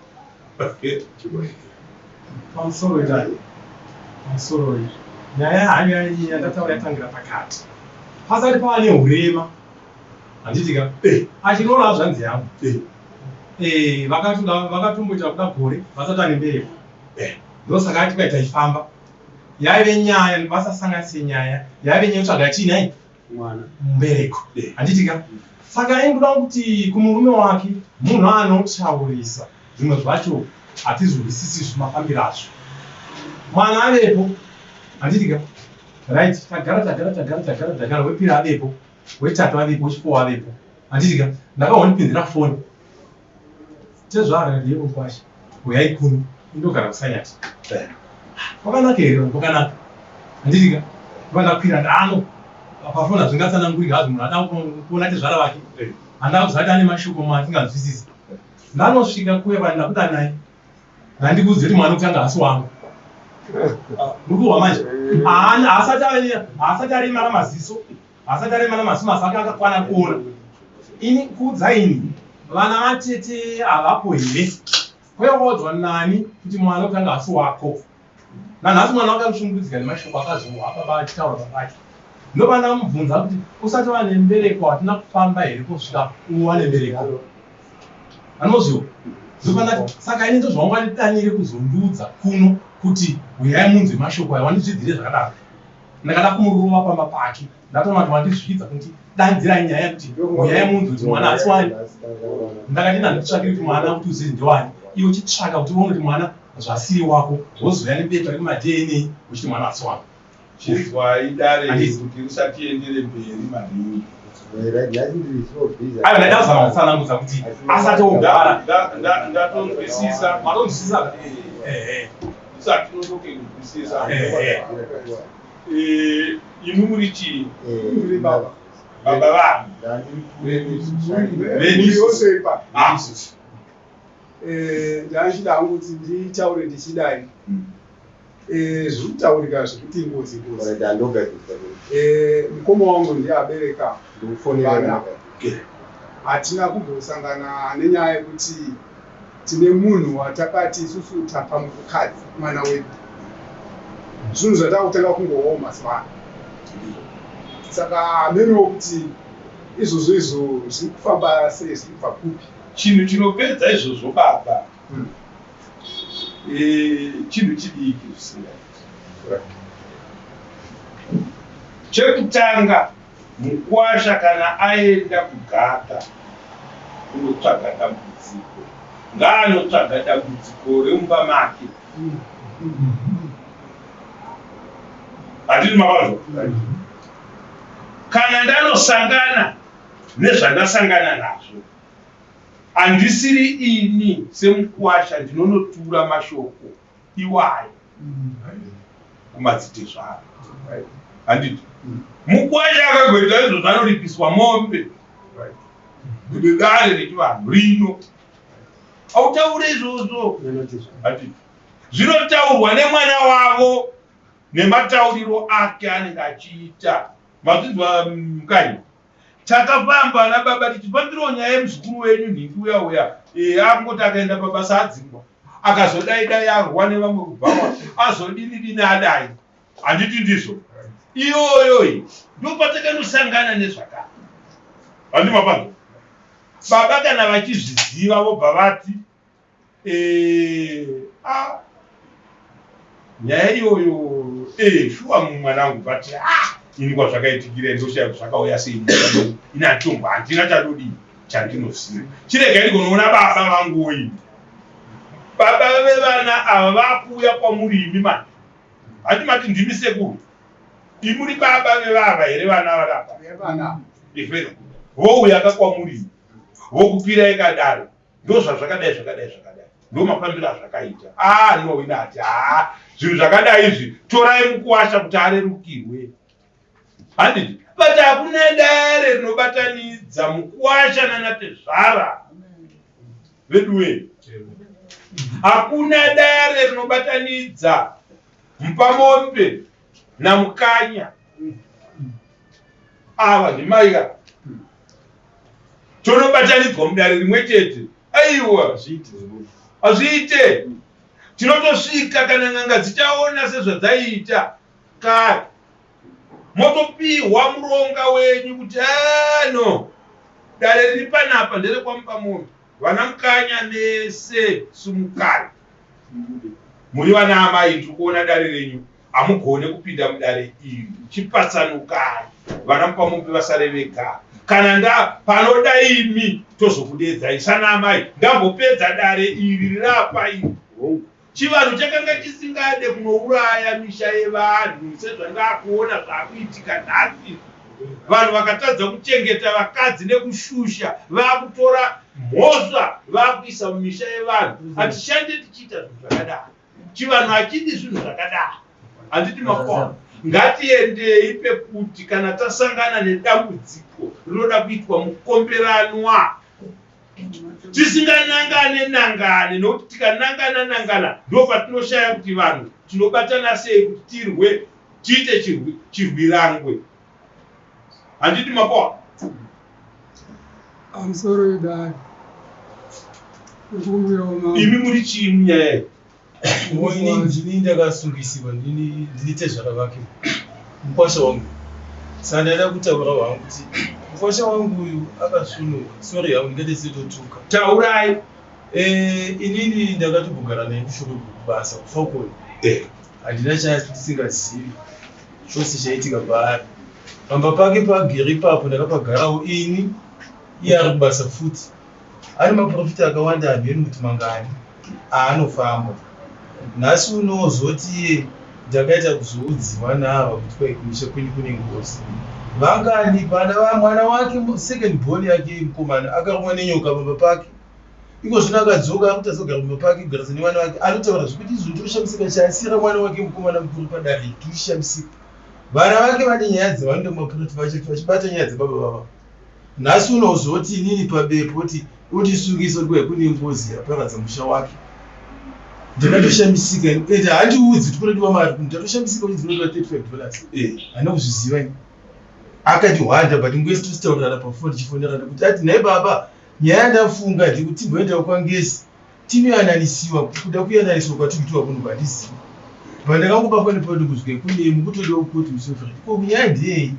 Pamusoro idai, pamusoro iyi nyaya hayo yandataura yatangira pakati pasati pava neurema, handiti ka? Achiroora hazvanzi yangu, vakatoda vakatomboita kuda gore vasati ane mbereko, ndosaka ati kwai taifamba yaive nyaya vasasanganise nyaya yaive nyaya yotsvaga chii nhai Mwana. Mbereko, handiti ka? Saka ini ndoda kuti kumurume wake, munhu anotaurisa, zvimwe zvacho hatizvihwisisi zvimafambiro azvo. Mwana avepo, handiti ka? Right, tagara tagara tagara tagara tagara, wepiri avepo, wetatu avepo, wechifour avepo, handiti ka? Ndakahondipinzira foni, tezvara ndiye mukwasha, huyai kuno, indogara kuSanyati. Kwakanaka here? Kwakanaka, handiti ka? Vandakwira ndano pafoni, hazvingatsanangurika hazvo, munhu ada kuona tezvara vake, handida kuziva kuti ane mashoko maatinganzwisisi. Ndanosvika kuya vandakudanai, ngandikuudze kuti mwana kutanga hasi wangu. Muri kuhwa manje? Haasati aremara maziso, haasati aremara maziso, maziso ake akakwana kuona. Ini kuudza ini, vana vatete havapo here? Kwewaudzwa nani kuti mwana kutanga hasi wako? Nanhasi mwana wake arikushungurudzika nemashoko akazohwa baba achitaura baba ake. Ndobva ndamubvunza kuti usati wane mbereko hatina kufamba here kusvika uwane mbereko? Anozviwa. Ndobva ndati saka ini ndozvaungandidanire kuzondiudza kuno kuti huyai munzwe mashoko aya, wandizvidzire zvakadaro. Ndakada kumurova pamba pake, ndatoona kuti wandizvidza kuti danidzirai nyaya yekuti huyai munzwe kuti mwana haasi wani. Ndakati ini handikutsvakiri kuti mwana kuti uzive ndewani, iwe chitsvaka kuti uone kuti mwana zvasiri wako, wozouya nebepa rekumaDNA uchiti mwana haasi wako. Chinzwai dare iri kuti risatiendere mberi maningi. Aiwa, ndaida kuzama kutsanangudza kuti asati ogara. Ndatonzwisisa. Matonzwisisa? Ehe. Usati nonoke kunzwisisa. Ehe. Imi muri chii? Ndiri baba. Baba vangu. Yose ipa. Ah. Ndachida hangu kuti nditaure ndichidai. Zviri kutaurika zvekuti ngozi ngozi. Mukoma wangu ndiye abereka vana. Hatina kumbosangana nenyaya yekuti tine munhu watakati isusu tapa mukadzi mwana wedu. Zvinhu zvatakutanga kungowawo mazuva ano. Saka hamenowo kuti izvozvo izvo zviri kufamba sei, zviri kubva kupi. Chinhu chinopedza izvozvo baba, chinhu chidiki zvisingaiti. Chekutanga, mukwasha kana aenda kugata kunotsvaga dambudziko, ngaanotsvaga dambudziko remumba make. Handiti mavanzwa? Kana ndanosangana nezvandasangana nazvo, handisiri ini semukwasha ndinonotura mashoko iwayo kumadzitezvara. Handiti mukwasha akagoita izvozvo anoripiswa mombe nedare rechivanhu rino. Hautaure izvozvo, handiti zvinotaurwa nemwana wavo nematauriro ake anenge achiita. Mazvinzwa Mukanyi? Takafamba ana baba tichifambirawo nyaya yemuzukuru wenyu nhingi uya uya, akungoti akaenda pabasa adzingwa, akazodai dai arwa nevamwe kubhawa, azodini dini adai. Handiti ndizvo? Iyoyo iyi ndopatakanosangana nezvakare. Handiti mapanzwa? Baba kana vachizviziva vobva vati ah, nyaya iyoyo shuwa mwanangu, but ah, ini kwazvakaitikira ndoshaya kuti zvakauya sei, ini handitombo handina chandodii chandinoziva. Chiregai ndigonoona baba vanguwo ini. Baba vevana ava vakuuya kwamuri imi manje, handi mati ndimi sekuru, imuri baba vevava here vana vari apa? Vouya ka kwamuri vokupirai kadare. Ndozvazvakadai zvakadai zvakadai. Ndomafambiro azvakaita. Ah no ina ati ah zvinhu zvakadai izvi torai mukuwasha kuti arerukirwe. Handiti? But hakuna dare rinobatanidza mukuwasha nanatezvara. Veduwee. Hakuna dare rinobatanidza mupamombe namukanya. Ava ndimai ka. Tonobatanidzwa mudare rimwe chete. Aiwa. Hazviite. Tinotosvika kana n'anga dzichaona sezvadzaiita kare. Motopihwa muronga wenyu kuti ah, no dare riri panapa nderekwamupamombe. Vana Mukanya mese sumukai. Muri vana amai tiri kuona dare renyu hamugone kupinda mudare iri. Chipatsanukai vana Mupamombe vasare vega. Kana nda panoda imi tozokudeedzai sana amai ndambopedza dare iri rirapa iri. Chivanhu chakanga chisingade kunouraya misha yevanhu sezvandakuona zvakuitika nhasi. Vanhu vakatadza kuchengeta vakadzi nekushusha vakutora mhosva vakuisa mumisha yevanhu. Hatishande tichiita zvinhu zvakadaro. Chivanhu hachidi zvinhu zvakadaro. Handiti makona? Ngatiendei pekuti kana tasangana nedambudziko rinoda kuitwa mukomberanwa tisinganangane nangane nokuti tikanangana nangana ndo patinoshaya kuti vanhu tinobatana sei kuti tirwe tiite chirwirangwe handiti mapoa Pamusoro idare. Imi muri chii munyaya iyi? Ini ndini ndakasungisiwa ndini ndini tezvara vake mukwasha wangu saka ndaida kutaura hangu kuti mukwasha wangu uyu akasvunuka sorry hangu ndingaite setotuka taurai eh, inini ndakatombogara naye kushoko kubasa kufakoni eh. handina chandisingazivi chose chaitika paari pamba pake pagere ipapo ndakapagarawo ini iye ari kubasa futi Ane maporofita akawanda hamheno kuti mangani aanofamba. Nhasi uno ozoti iye ndakaita kuzoudziwa naava kuti kwai kumisha kwenyu kune ngozi. Vangani vana va mwana wake second born yake mukomana akarumwa nenyoka pamba pake. Iko zvino akadzoka akutadza kugara pamba pake kugarisa nevana vake anotaura zvekuti izvo ndinoshamisika chaasira mwana wake mukomana mukuru padare ndinoshamisika. Vana vake vane nyaya dzavanoenda kumaporofita vachibata nyaya dzababa vavo. Nhasi unozoti inini pabepo oti ondisungisa kuti kwai kune ngozi yaparadza musha wake. Ndakatoshamisika ini and handiudzi kuti kunodiwa mari kuno ndatoshamisika kuti dzinodiwa 35 dollars. Eh. Handina kuzviziva ini. Akandihwanda but nguva yese tositaurirana pafoni tichifonerana kuti ati nhai baba nyaya yandafunga ndekuti timboendawo kwaNgezi tinoyananisiwa kuda kuyananiswa kwatiri kuitwa kuno handizivi. But ndakangobatwa nepado kuzwa kune mukutodiwa kukoti musi weFriday. Ko nyaya ndeyei?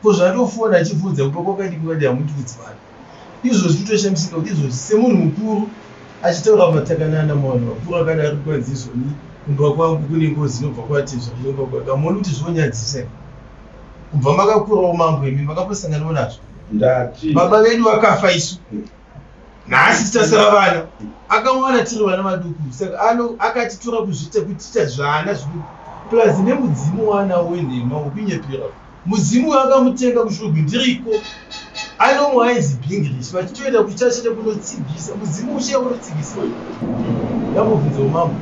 Ko zvandofona achibvunza kumba kwakadii kwakadii hamundiudzi wani. Izvozvi kutoshamisika kuti izvozvi semunhu mukuru achitaura matakanana muvanhu vakuru akadaro kwanzi izvoni kumba kwangu kune ngozi inobva kwatezvara inobva kwaka hamuoni kuti zvinonyadzisa here kubva makakurawo mambo imi makambosanganawo nazvo Ndati. Baba vedu vakafa isu nhasi tichasara vana akawana tiri vana vaduku saka ano akatitora kuzviita kutiita zvana zviduku plus nemudzimu waanawo wenhema wekunyepera Mudzimu uyu akamutenga kuShurugwi ndiriko anomwe ainzi Bingirish vachitoenda kuchachete kunotsigisa mudzimu uchiya kunotsigisa ndambobvunza umambo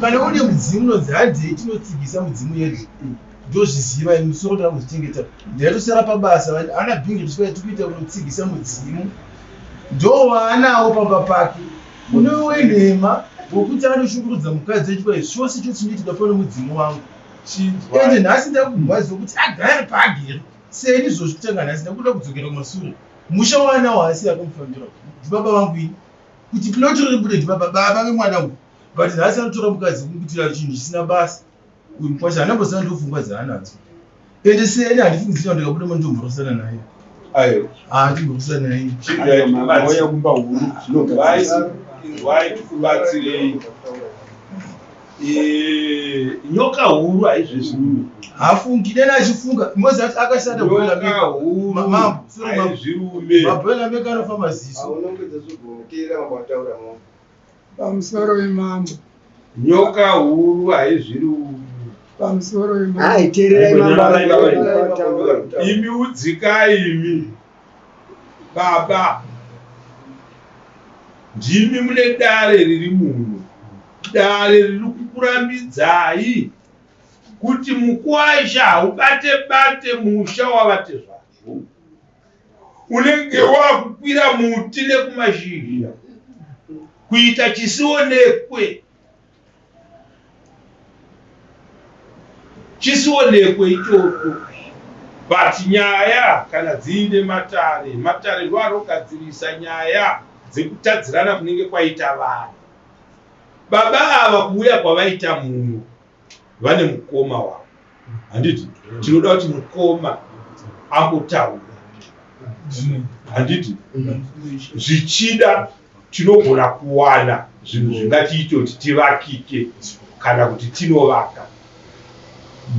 kana une mudzimu unonzi handei tinotsigisa mudzimu yedu ndozviziva ini musoro ndakuzvichengeta ndaitosara pabasa ana Bingirish vaya tikuita kunotsigisa mudzimu ndowaanawo pamba pake une wenhema wekuti anoshungurudza mukadzi achipa zvose chose chinoitika pano mudzimu wangu ende nhasi ndakurwadziwa kuti agare paagere seni izvozvi kutanga nhasi ndakuda kudzokera kumasure musha waanawo haasi akamufambira ndibaba vangu ini kuti plot ribude ndibaba baba vemwana uyu but nhasi anotora mukadzi kumuitira chinhu chisina basa uyu mukwasha haana mboziva ndopfungwa dzaanadzo ende seni handifungidzira ndikabuda mandomhorosana naye ayo handimhorosana naye mauya kumba huru zvinogadzirisa tikubatsirei Eh, nyoka huru haizvezvirume hafungi dena achifunga mozi ati akashanda nyoka huru haizvirume mabhoela meka anofa maziso Pamusoro wemambo. Nyoka huru haizvirume Pamusoro wemambo. Hai, teererai mambo. Imi udzikai imi baba. Ndimi mune dare riri muno. Dare riri kukurambidzai kuti mukwasha haubate bate musha wavatezvara. Unenge wakukwira muti nekumashizha kuita chisionekwe. Chisionekwe ichocho. But nyaya kana dziine matare, matare ndoanogadzirisa nyaya dzekutadzirana kunenge kwaita vanhu. Baba ava kuuya kwavaita muno vane mukoma wavo handiti? Tinoda kuti mukoma ambotaura handiti? Zvichida tinogona kuwana zvinhu zvingatiite kuti tivakike kana kuti tinovaka.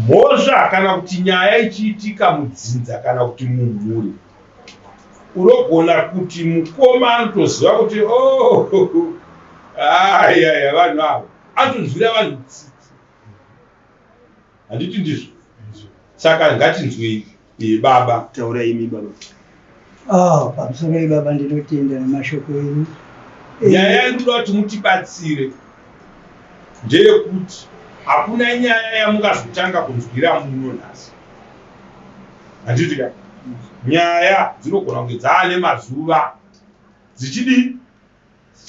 Mhosva kana kuti nyaya ichiitika mudzinza kana kuti mumhuri, unogona kuti mukoma anotoziva kuti oh, ayaya vanhu ava anotonzwira vanhu tsitsi handiti ndizvo? Saka ngatinzwei eh, baba. Taurai imi baba. Ah, pamusoro baba ndinotenda nemashoko enyu. Nyaya yandinoda kuti mutibatsire ndeyekuti hakuna nyaya yamungazotanga kunzwira muno nhasi handiti ka? Nyaya dzinogona kunge dzaane mazuva dzichidii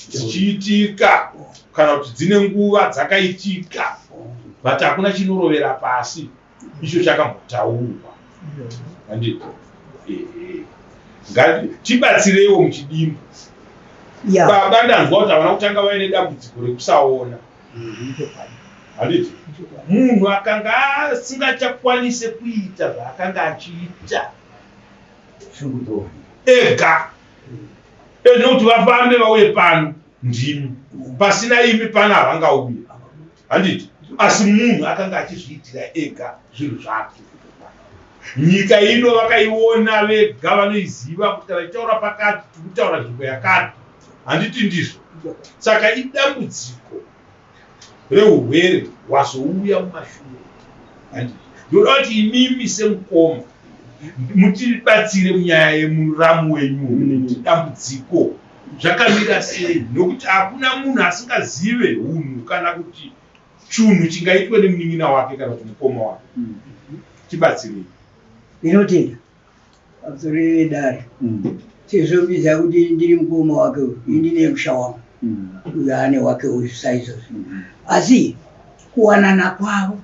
dzichiitika kana kuti dzine nguva dzakaitika but hakuna chinorovera pasi icho chakambotaurwa handiti? Tibatsireiwo muchidimbu. Baba ndanzwa kuti havana kutanga vaine dambudziko rekusaona handiti? Munhu akanga asingachakwanise kuita zvaakanga achiita ega nekuti vafambe vauye pano ndimi, pasina imi pano havangauye handiti? Asi munhu akanga achizviitira ega zvinhu zvake. Nyika ino vakaiona vega, vanoiziva kuti kana ichitaura pakati tiri kutaura nzvimbo yakati handiti ndizvo? Saka idambudziko reurwere hwazouya mumashure handiti? Ndoda kuti imimi semukoma mutibatsire munyaya yemuramu wenyu kuti dambudziko zvakamira sei, nokuti hakuna munhu asingazive hunhu kana kuti chunhu chingaitwe nemunin'ina wake kana kuti mukoma wake. Tibatsirei. Ndinotenda pamusoro vedare sezvo mbiza kuti ndiri mukoma wake uyu, ini ndine musha wangu, uyu ane wake uyu saizvozvo. Asi kuwanana kwavo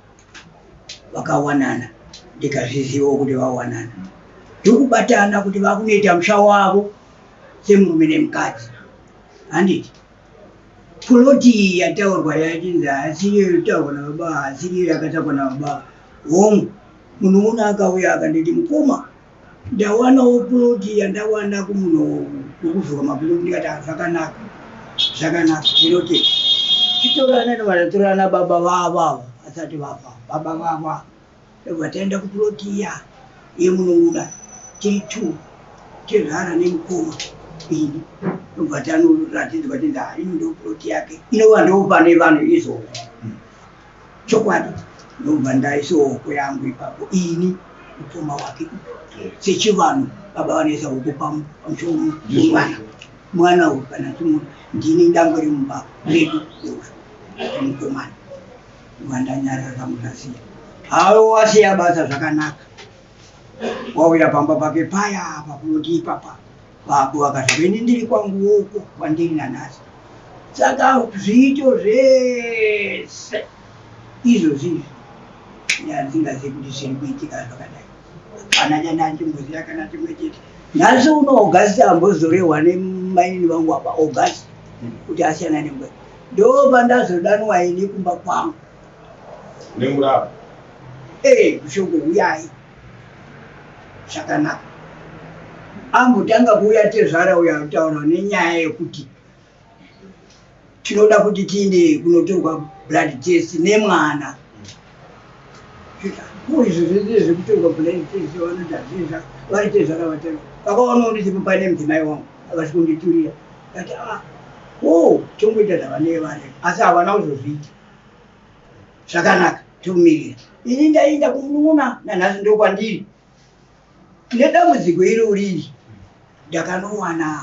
vakawanana, ndikazvizivawo kuti vawanana, ndokubatana kuti vakunoita musha wavo semurume nemukadzi handiti? Puloti iyi yataurwa yachinzi haasiriyo inotaurwa nababa, haasiriyo yakatakwa nababa. Hongu, munun'una akauya akanditi mukoma ndawanawo puloti yandawana kumunhu wekuvhurwa mapuloti, ndikati ah, zvakanaka zvakanaka, ndinoti chitorana nevanatorana baba vavo ava vasati vafa, baba vavo ava ndobva taenda kupuloti iya yemunun'una tiri two, tezvara nemukoma ini, ndobva tanoratidzwa tinzi ah, ino ndo puloti yake inova ndo pane vanhu izvozvo chokwadi. Ndobva ndaisa hoko yangu ipapo ini mukoma wake sechivanhu baba vanoisa hoko pamusoro wemwana, mwana uyu kana chimuda ndini dangwe remumba redu mukomana. Ndobva ndanyarara murasiya hawo wasiya basa zvakanaka, wauya pamba pake paya pakunoti ipapa vakuvaka zvavo, ini ndiri kwangu uko kwandiri nanhasi. Saka zviito zvese izvozvi izvi ndandisingazivi kuti zviri kuitika zvakadai, hapana chandandimboziva kana chimwe chete. Nhasi uno August ambozorehwa nemainini vangu apa August kuti asiyana nemwe, ndopandazodanwa ini kumba kwangu nemurava kushoko huyai zvakanaka. Ambotanga kuuya tezvara uyo anotaura nenyaya yekuti tinoda kuti tiinde kunotorwa blood test nemwana. Ko izvo zvese zvekutorwa blood test vanoti hazvizva vari tezvara vatanga vakaona ndisipo paine mudzimai wangu havasi kunditurira, ndati ah oh tongoita zvavanenge vari, asi havana kuzozviita zvakanaka, tomirira. Ini ndaenda kumunun'una nanhasi ndokwandiri nedambudziko irori iri, ndakanowana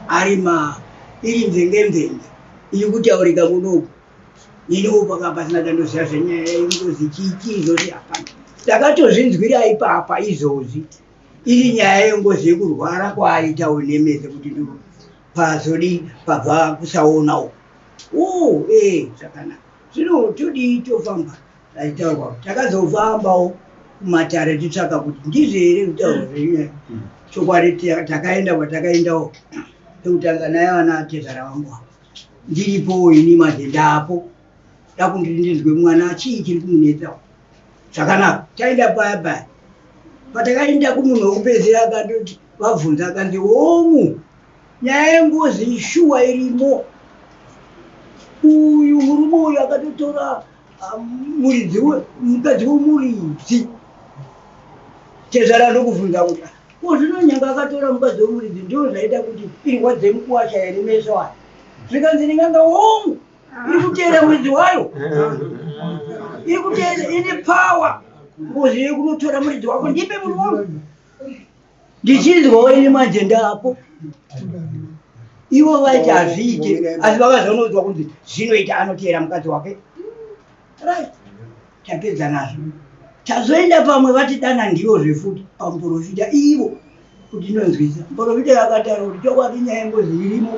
ari ma Iri mvenge mvenge iri kutaurika kunoku. Iniwo paka pasina chandoziva zvenyaya yengozi chii chii zvose hapana. Ndakatozvinzwira ipapa izvozvi. Iri nyaya yengozi yekurwara kwaaita unemese kuti ndo pazodi pabva kusaona uku. Oh, eh, zvakanaka. Zvino todii tofamba achitaurwa. Takazofambawo kumatare titsvaka kuti ndizvo here kutaurwa zvenyaya. Chokwadi takaenda kwatakaendawo pekutanga naye vana tezvara vangu ava. Ndiripowo ini manje ndapo. Dakuti ndinzwe mwana chii chiri kumunetsa. Zvakanaka. Taenda paya paya. Patakaenda kumunhu wekupedzisira akatoti vabvunza akanzi homu nyaya yengozi ishuwa irimo. Uyu murume uyu akatotora muridzi mukadzi wemuridzi. Tezvara ndokubvunza kuti ko zvino nyanga akatora mukadzi wemuridzi ndizvo zvaita kuti irwadze mukuwasha here meso aya. Zvikanzi ndinganga homu iri kuteera muridzi wayo iri kuteera ine power ngozi yekunotora muridzi wako ndipe munhu wangu ndichinzwawo ini manje ndapo ivo vaiti hazviite asi vakazonoudzwa kunzi zvinoita anoteera mukadzi wake right Tapedza nazvo tazoenda pamwe vatidana ndivo zvefuti pamuporofita ivo kuti ndonzwisa muporofita akataura kuti chokwadi nyaya yengozi irimo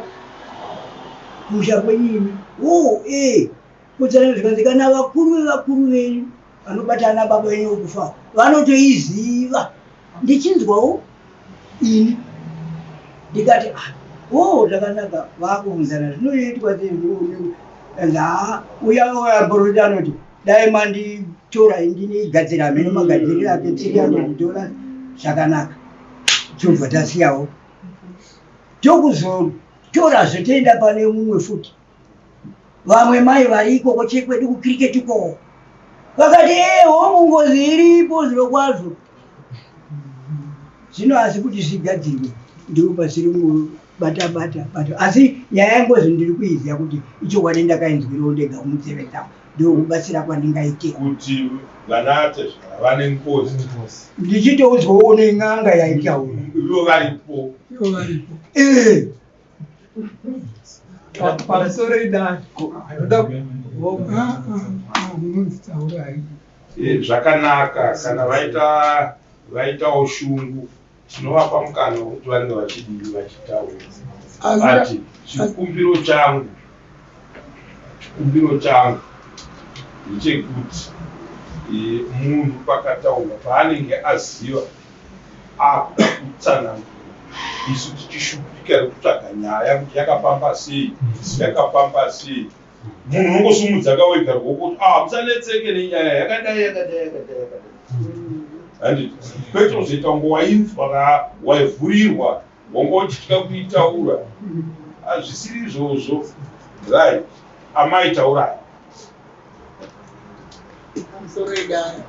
musha kwenyu imi o e kutsana zvikanzi kana vakuru vevakuru venyu vanobata ana baba venyu vokufa vanotoiziva ndichinzwawo ini ndikati ah oh zvakanaka vakubvunzana zvinoitwa sei haa uya muporofita anoti dai manditora ndinigadzira hameno magadziriro ake 300 dollars zvakanaka tobva tasiyawo tokuzotorazve toenda pane mumwe futi vamwe mai vari ikoko chekwedu kucricket ikoko vakati ee hongu ngozi iripo zviro kwazvo zvino asi kuti zvigadzirwe ndipo pasiri bata bata bata asi nyaya yengozi ndiri kuiziva kuti ichokwadi ndakainzwirawo ndega munzeve dzangu ndokubatsira kwandingaite kuti vanatezvara vane ngozi ndichitoudzwawo nen'anga yaitaura ivo varipo ivo varipo ee pamusoro idai munonzi taurai eh, zvakanaka kana vaita vaitawo shungu Tinovapa mukana wekuti vange vachidii vachitaura. But chikumbiro changu chikumbiro changu ndechekuti eh, munhu pakataurwa paanenge aziva akuda kutsanangura isu tichishupika nekutsvaga nyaya kuti yakafamba sei yakafamba sei munhu unongosumudza ka wega ruoko kuti ah musanetseke nenyaya yakadai yakadai yakadai yakadai handiti kwete kuzoita kunge wainzwa ka waivhurirwa wanga uchitya kuitaura hazvisiri izvozvo right amai taurai pamusoro edare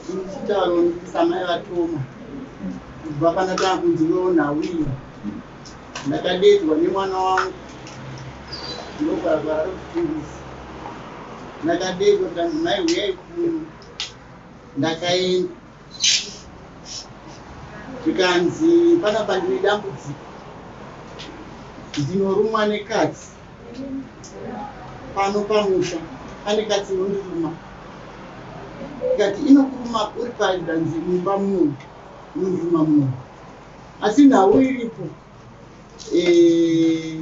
ndichitaura samai vatoma kubva pandatanga kunziwewo nhau iyi Ndakadeedzwa nemwana wangu ndogara kuchitungwiza. Ndakadeedzwa ndikanzi mai huyai kuno. Ndakaenda zvikanzi panapa ndine dambudziko ndinorumwa nekatsi pano pamusha pane katsi inondiruma ndikati inokuruma uri pai zvikanzi mumba muno inondiruma muno Asi nhau iripo eh,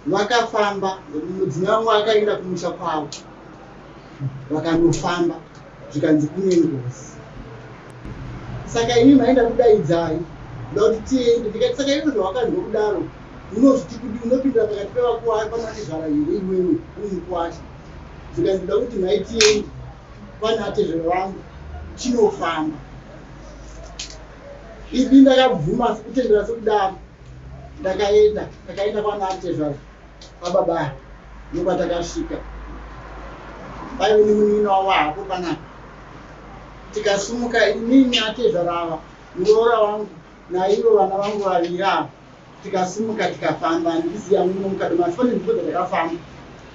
vakafamba mudzimai wangu akaenda kumusha kwavo vakanofamba zvikanzi kune ngozi saka ini maenda kudaidzai kuda kuti tiende ndikati saka iwe zvawakanzwa kudaro unozviti kudi unopindira pakati pevakuwasha panatezvara here iwewe uri mukuwasha zvikanzi kuda kuti mai tiende panatezvara vangu tinofamba Idi ndakabvuma asi kutendera sekudaro ndakaenda takaenda kwana atezvara kwababa ndokwatakasvika paive nemunin'ina wavo hapo panapa tikasumuka inini atezvara ava muroora wangu naivo vana vangu vaviri ava tikasimuka tikafamba handizivi hangu muno mukadoma asi pane nzvimbo dzatakafamba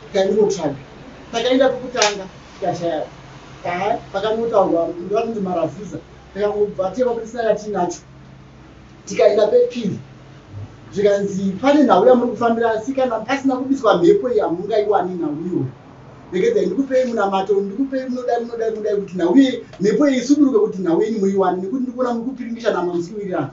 tikaingotsvaga takaenda pekutanga tikashaya pakanotaurwa ndoanonzi marafuza tikangobva teva kuti tisina yatiinacho tikaenda pepiri Zvikanzi pane nhau yamuri kufambira asi kana pasina kubiswa mhepo iyi hamungaiwani nhau iyoyo. Regedzai ndikupei munamato, ndikupei munodai munodai munodai kuti nhau iyi mhepo iyi isuduruke kuti nhau yenyu muiwane nekuti ndikuona muri kupiringishana mamusi kuwirirana.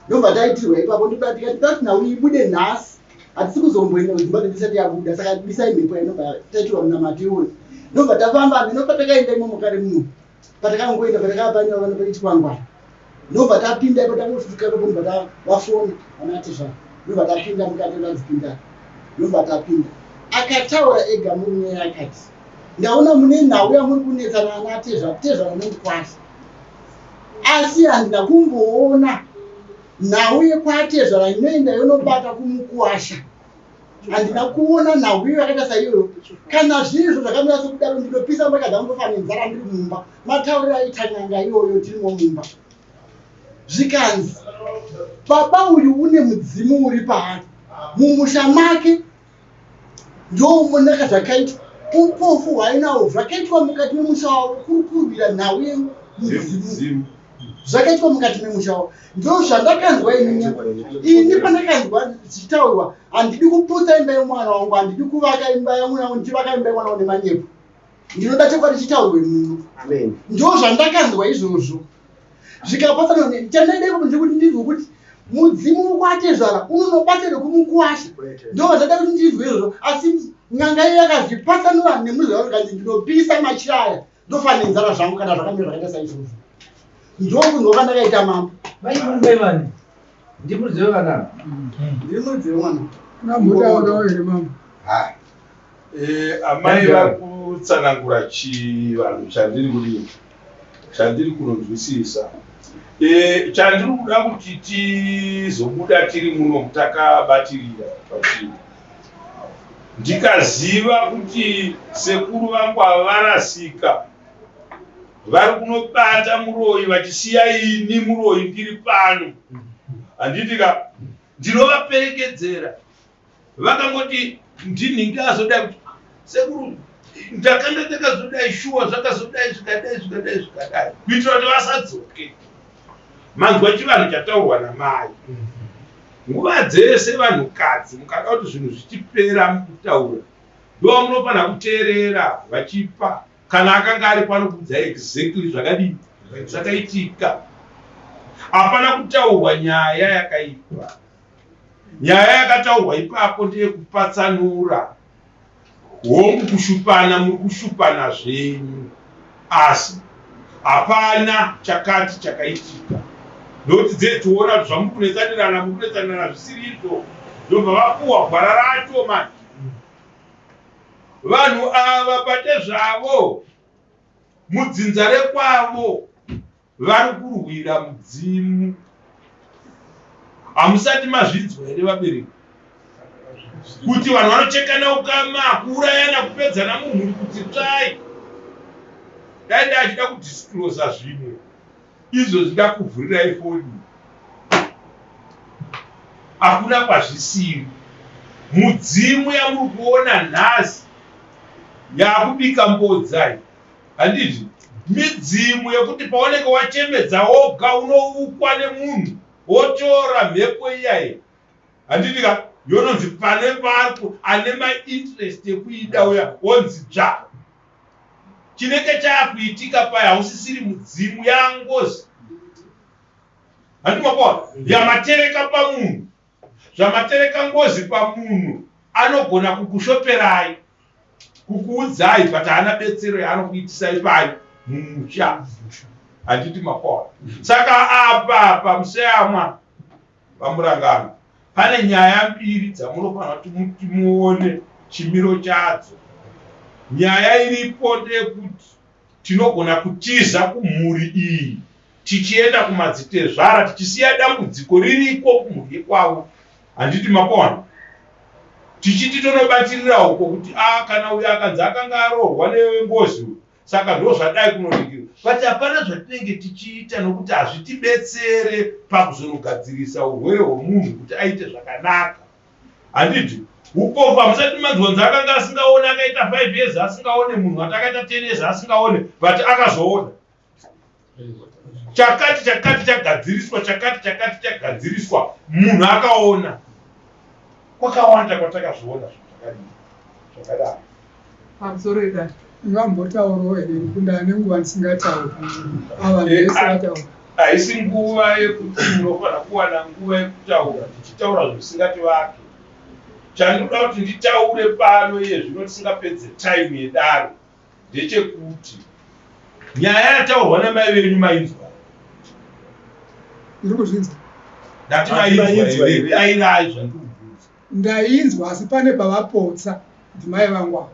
Ndobva taitirwa ipapo ndoda tikati toda kuti nhau iyi ibude nhasi. Hatisi kuzomboenda kudzimba dzedu isati yabuda saka bisai mhepo iyi ndobva taitirwa munamato iwoyo. Ndobva tafamba hameno patakaenda imomo kare muno. Patakangoenda patakapanyora vana pane chikwangwani. Ndobva tapinda ipo tangosvika ipapo ndobva vafona vana tezvara. Ndobva tapinda mukati vanzi pindai. Ndobva tapinda. Akataura ega murume akati ndaona mune nhau yamuri kunetsana ana tezvara tezvara nemukwasha. Asi handina kumboona nhau yekwatezvara inoenda yonobata kumukwasha. Handina kuona nhau iyo yakaita saiyoyo. Kana zviri izvo zvakamira sekudaro ndinopisa mbatya dzangu ndofa nenzara ndiri mumba. Matauriro aita n'anga iyoyo tirimo mumba. Zvikanzi baba uyu une mudzimu uri paari mumusha make ndomonaka zvakaitwa upofu hwainawo zvakaitwa mukati memusha wavo kuri kurwira nhau yemudzimu zvakaitwa mukati memusha wavo ndozvandakanzwa ini ini pandakanzwa zvichitaurwa handidi kuputsa imba yemwana wangu handidi kuvaka imba yemwana wangu ndichivaka imba yemwana wangu nemanyepo ndinoda chokwadi chitaurwe muno ndozvandakanzwa izvozvo zvikapatsanwa chandaida ipapo ndekuti ndinzwe kuti mudzimu wokwatezvara unonobata nekumukwasha ndozvada kuti ndinzwe izvozvo asi n'anga iyo yakazvipatsanura nemuzvaro zvikanzi ndinopisa machira aya ndofa nenzara zvangu kana zvakamira zvakaita saizvozvo ndokunzwa kwandakaita mambo Ndimuridzi wevana. Ndiri muridzi wemwana. Unambotaurawo here mambo? Eh, amai vari kutsanangura chivanhu chandiri kudii chandiri kunonzwisisa eh, chandiri kuda kuti tizobuda tiri muno takabatirira pachii ndikaziva kuti sekuru vangu ava varasika vari kunobata muroyi vachisiya ini muroyi ndiri pano handiti ka ndinovaperekedzera vakangoti ndinhingi azodai kuti sekuru ndakanga ndakazodai shuwa zvakazodai zvikadai zvikadai zvikadai kuitira kuti vasadzoke manzwa chivanhu chataurwa namai nguva dzese vanhukadzi mukada kuti zvinhu zvichipera mukutaura ndovamunofanira kuteerera vachipa Kana akanga aripo anokuudzai exactly zvakadii zvakaitika. Hapana kutaurwa nyaya yakaipa. Nyaya yakataurwa ipapo ndeyekupatsanura. Hongu kushupana muri kushupana zvenyu asi hapana chakati chakaitika nokuti dze tiona kuti zvamuri kunetsanirana muri kunetsanirana zvisiri izvo ndobva vapuhwa gwara racho manje Vanhu ava pachezvavo mudzinza rekwavo vari kurwira mudzimu. Hamusati mazvinzwa here vabereki kuti vanhu vanochekana ukama, kuurayana, kupedzana mumhuri kuti tsvai. Dai ndachida kudisclosa zvimwe Izvozvi ndakuvhurirai foni hakuna kwazvisiri. Mudzimu yamuri kuona nhasi yakubika mbodza iyi handizvi midzimu yekuti paunenge wachemedza woga unoukwa nemunhu wotora mhepo iyayi handiti ka yononzi pane pari ane mainterest ekuida uya wonzi dzva Chinenge chaakuitika paya hausisiri mudzimu yaangozi. Handiti makuona? Yamatereka pamunhu. Zvamatereka ngozi pamunhu anogona kukushoperai, kukuudzai but haana betsero yaanokuitisai payo mumusha. Handiti makuona? Saka apa pamuseyamwa VaMurangano, pane nyaya mbiri dzamunofanira kuti muone chimiro chadzo. Nyaya iripo ndeyekuti tinogona kutiza kumhuri iyi tichienda kumadzitezvara tichisiya dambudziko ririko kumhuri yekwavo. Handiti mapaona? Tichiti tonobatirira uko kuti a ah, kana uyo akanzi akanga arohwa nengozi uyu Saka ndozvadai kunoringirwa but hapana zvatinenge tichiita nokuti hazvitibetsere pakuzonogadzirisa urwere hwemunhu kuti aite zvakanaka. Handiti upofu hamusati manzwa nzi akanga asingaone akaita 5 years asingaone munhu ati akaita 10 years asingaone but akazoona chakati chakati chagadziriswa chakati chakati chagadziriswa munhu akaona. Kwakawanda kwatakazviona zvinhu zvakadii zvakadaro. Pamusoro idai. Vambotaurawo here nekuti ndane nguva ndisingatauri. Ava eh, vese vataura. Haisi nguva yekuti munofanira kuwana nguva yekutaura tichitaura zvisingativake. Chandinoda kuti nditaure pano iye zvino tisingapedze time yedare ndechekuti nyaya yataurwa namai venyu mainzwa. Ndiri kuzvinzwa. Ndati mainzwa here? Dairai zvandiri kubvunza. Ndainzwa asi pane pavapotsa ndimai vangu ava.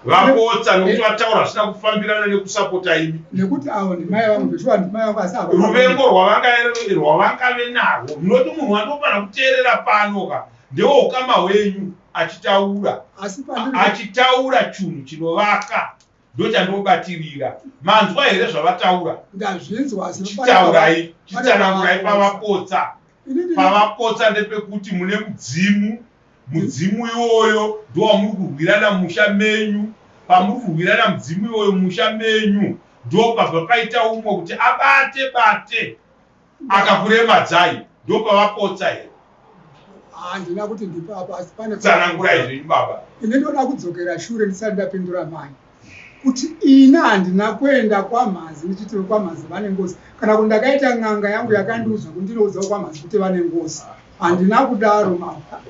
Vapotsa nokuti vataura zvisina kufambirana nekusapota imi. Nekuti avo ndimai vangu zveshuwa ndimai vangu asi ava. Ruvengo rwavangave narwo runoti munhu wandofanira kuteerera pano ka ndeweukama hwenyu achitaura Asi pandiri achitaura chunhu chinovaka ndochandinobatirira. Manzwa here zvavataura? Ndazvinzwa asi Chitaurai, chitsanangurai pavapotsa. Pavapotsa ndepekuti mune mudzimu, mudzimu iwoyo ndowamuri kurwirana mumusha menyu. Pamuri kurwirana mudzimu iwoyo mumusha menyu ndopabva paita umwe kuti abate bate akakuremadzai ndopavapotsa here? Handina kuti ndipapa asi pane tsanangurai zvenyu baba. Ini ndoda kudzokera shure ndisati ndapindura mai kuti ini handina kuenda kwaMhazi ndichiti vekwaMhazi vane ngozi kana kuti ndakaita n'anga yangu yakandiudza kuti ndinoudza vekwaMhazi kuti vane ngozi. Handina kudaro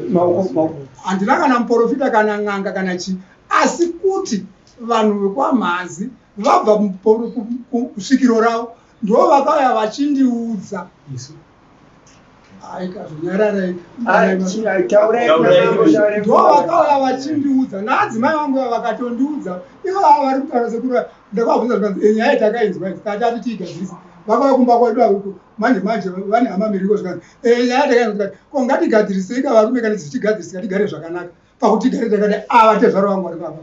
mambo. Handina kana muporofita kana n'anga kana chii asi kuti vanhu vekwaMhazi vabva kusvikiro ravo ndo vakauya vachindiudza ndo vakauya vachindiudza naadzimai vangu vakatondiudza ivo ava vari kutaura sekuru ndakavabvunza zvikanzi eh, nyaya takainzwa tati tiigadzirisa vakauya kumba kwedu akuko manje manje vane hama miriko zvikanzi eh, nyaya takainzwa ko ngatigadzirisei ka varume kana tichigadzirisika tigare zvakanaka pakuti tigare takadai ava tezvaro vangu vari papa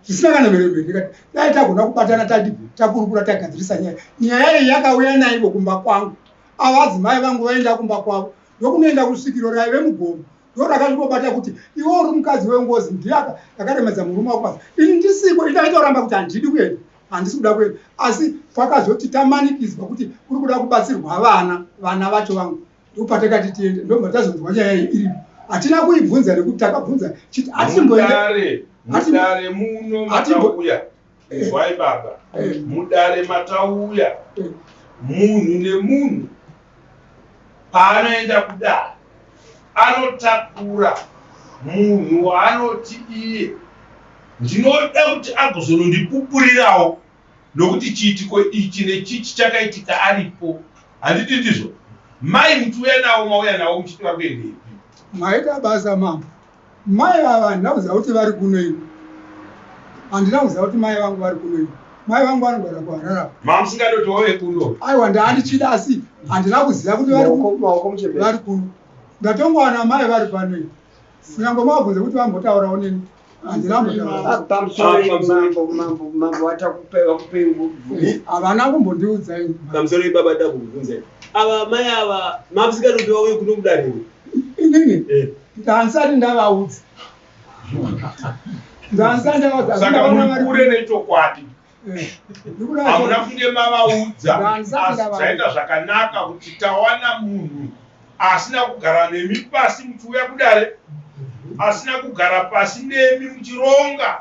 zvisina kana mheremhere ndikati dai tagona kubatana tadi takurukura tagadzirisa nyaya nyaya iyi yakauya naivo kumba kwangu ava adzimai vangu vaenda kumba kwavo ndokunoenda kusvikiro raive mugomo ndorakazvikobata kuti iwe uri mukadzi wengozi ndiye akaremedza murume wako basa ini ndisiko indaitoramba kuti handidi kuenda handisi kuda kuenda asi pakazoti tamanikidzwa kuti kuri kuda kubatsirwa vana vana vacho vangu ndopatakati tiende ndobva tazonzwa nyaya iyi iripo hatina kuibvunza nekuti takabvunza chiti hatimboende mudare muno matauya inzwai baba eh. mudare matauya eh. munhu nemunhu paanoenda kudare anotakura munhu waanoti iye ndinoda kuti agozonondipupurirawo nokuti chiitiko ichi nechichi chakaitika aripo handiti ndizvo mai muchiuya navo mauya navo muchiti vari kuendepi maita basa mambo mai ava handina kuziva kuti vari kuno ini handina kuziva kuti mai vangu vari kuno ini mai vangu vanogara kuharara mamusingadoti wave kuno aiwa ndaandichida asi handina kuziva kuti vari kuno ndatongowana mai vari pano ini kunyangwe mavabvunze kuti vambotaurawo neni havana kumbondiudza ini pamusoro ibaba da kukubvunza ava mai ava mamusikati vauye kuno kudare inini eh. ndansati ndavaudza ndansati ndavaudza saka muri kure nechokwadi eh, hamuna kunge mavaudza asi zvaita zvakanaka kuti tawana munhu asina kugara nemi pasi muchiuya kudare asina kugara pasi nemi muchironga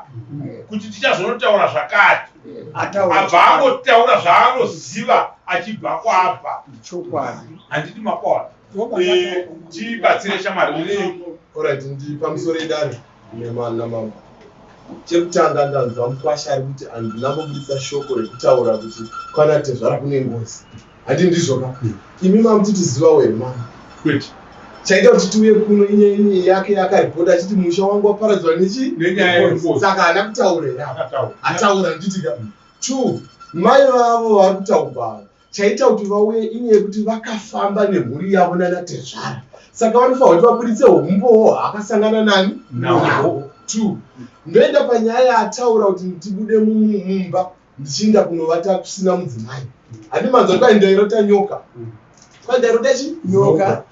kuti tichazonotaura zvakati abva angotaura zvaanoziva achibva kwaabva handiti makona eh, tibatsire shamwari mune orit ndi pamusoro idare namambo chekutanga ndanzwa mukwasha ari kuti handina kubudisa shoko rekutaura kuti kwana tezvara kune ngozi Handi ndizvo ka? Imi mamutiti ziva wema. Kwete. Chaita kuti tiuye kuno inyaya yake yakaripota achiti musha wangu waparadzwa nechi? Nenyaya yengozi. Saka haana kutaura here apa? Akataura. Ataura nditi ka? Two, mai vavo vari kutaurwa ava. Chaita kuti vauye inyaya yekuti vakafamba nemhuri yavo nana tezvara. Saka vanofanira kuti vaburitse humbowo hwaakasangana nani? Nahwo. Two, ndoenda panyaya yaataura kuti tibude mumba. ndichiinda kunovata kusina mudzimai handi manzwa kwai ndairota nyoka kwai ndairota chi nyoka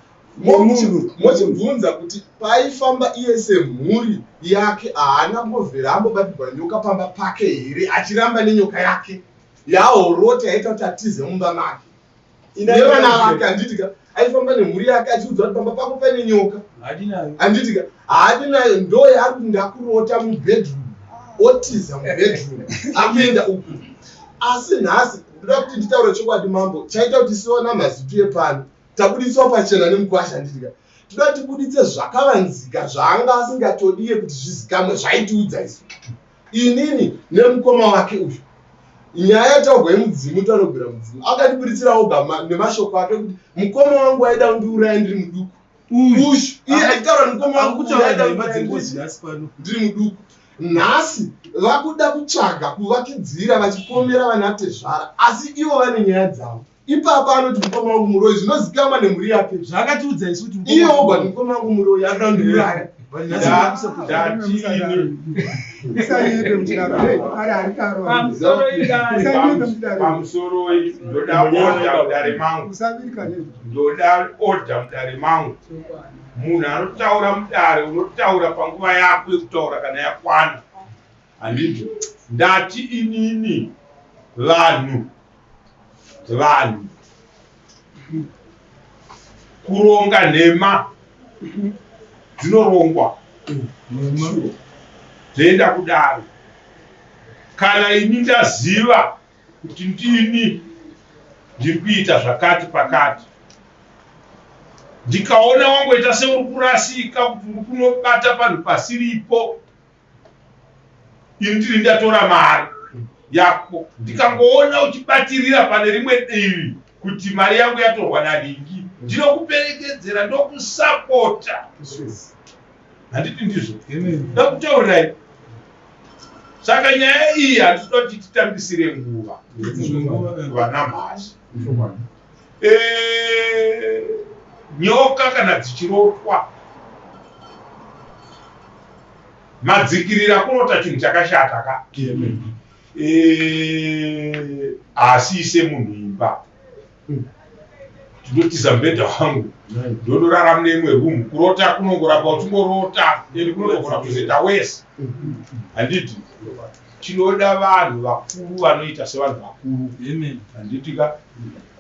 mochibvunza kuti paaifamba iye semhuri yake haana kumbovhera ambobatirwa nyoka pamba pake here achiramba nenyoka yake yaorota yaita kuti atize mumba make nevana vake handiti ka Aifamba nemhuri yake achiudza kuti pamba pako pane nyoka. Handiti ka? Haadi nayo ndo yaari kuti ndakurota mubedroom. Otiza mubedroom akuenda uku. Asi nhasi ndoda kuti nditaure chokwadi mambo chaita kuti siona mazitu epano. Tabuditswa pachena nemukwasha handiti ka? Toda tibuditse zvakavanzika zvaanga asingatodiye kuti zvizikamwe zvaitiudza isu. Inini nemukoma wake uyu. Nyaya yataurwa yemudzimu tanogwira mudzimu. Akatibuditsira oga nemashoko ake kuti mukoma wangu aida kundiuraya ndiri muduku. Ushu iye achitaura nemukoma wangu kuti aida kundiuraya ndiri muduku. Nhasi vakuda kutsvaga kuvakidzira vachipomera vanatezvara asi ivo vane nyaya dzavo. Ipapa anoti mukoma wangu muroyi zvinozikamwa nemhuri yake. Zvaakatiudza isu kuti iye oga mukoma wangu muroyi anoda kundiuraya. Pamusoroi ndoda order mudare mangu. Ndoda order mudare mangu. Munhu anotaura mudare unotaura panguva yako yekutaura kana yakwana. Handiti ndati inini vanhu vanhu kuronga nhema dzinorongwa dzoenda kudare kana ini ndaziva kuti ndini ndiri kuita zvakati pakati ndikaona wangoita seuri kurasika kuti uri kunobata panhu pasiripo ini ndiri ndatora mari yako ndikangoona uchibatirira pane rimwe divi kuti mari yangu yatorwa naringi ndinokuperekedzera ndokusapota handiti ndizvo ndakutaurirai saka nyaya iyi handitoda kuti titambisire nguva vana mhasi eh, nyoka kana dzichirotwa Madzikirira kurota chinhu chakashata ka. Eh, asiise munhu imba. Ndinotiza mubhedha wangu. Ndondorara mune imwe room. Kurota kunongoramba uchingorota and kunotogona kuzoita worse. Handiti? Tinoda vanhu vakuru vanoita sevanhu vakuru. Handiti ka?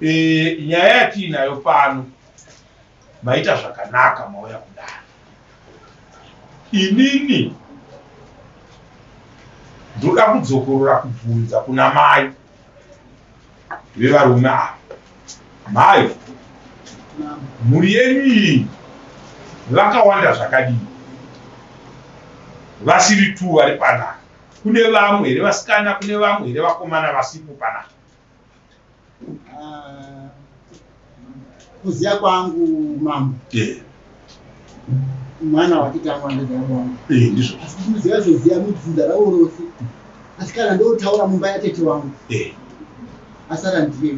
Eh, nyaya yatiinayo pano maita zvakanaka mauya kudare inini ndoda kudzokorora kubvunza kuna mai vevarume ava mai mhuri yenyu iyi vakawanda zvakadii vasiri tu vari panaka kune vamwe here vasikana kune vamwe here vakomana vasipo panaka Ah, kuziya kwangu mambo yeah. mwana wakitangwa ndezvawangu eh, ndizvo asi ndinoziva zvoziya mudzinza ravo rose asi kana ndotaura mumba yatete wangu eh. asara ndiye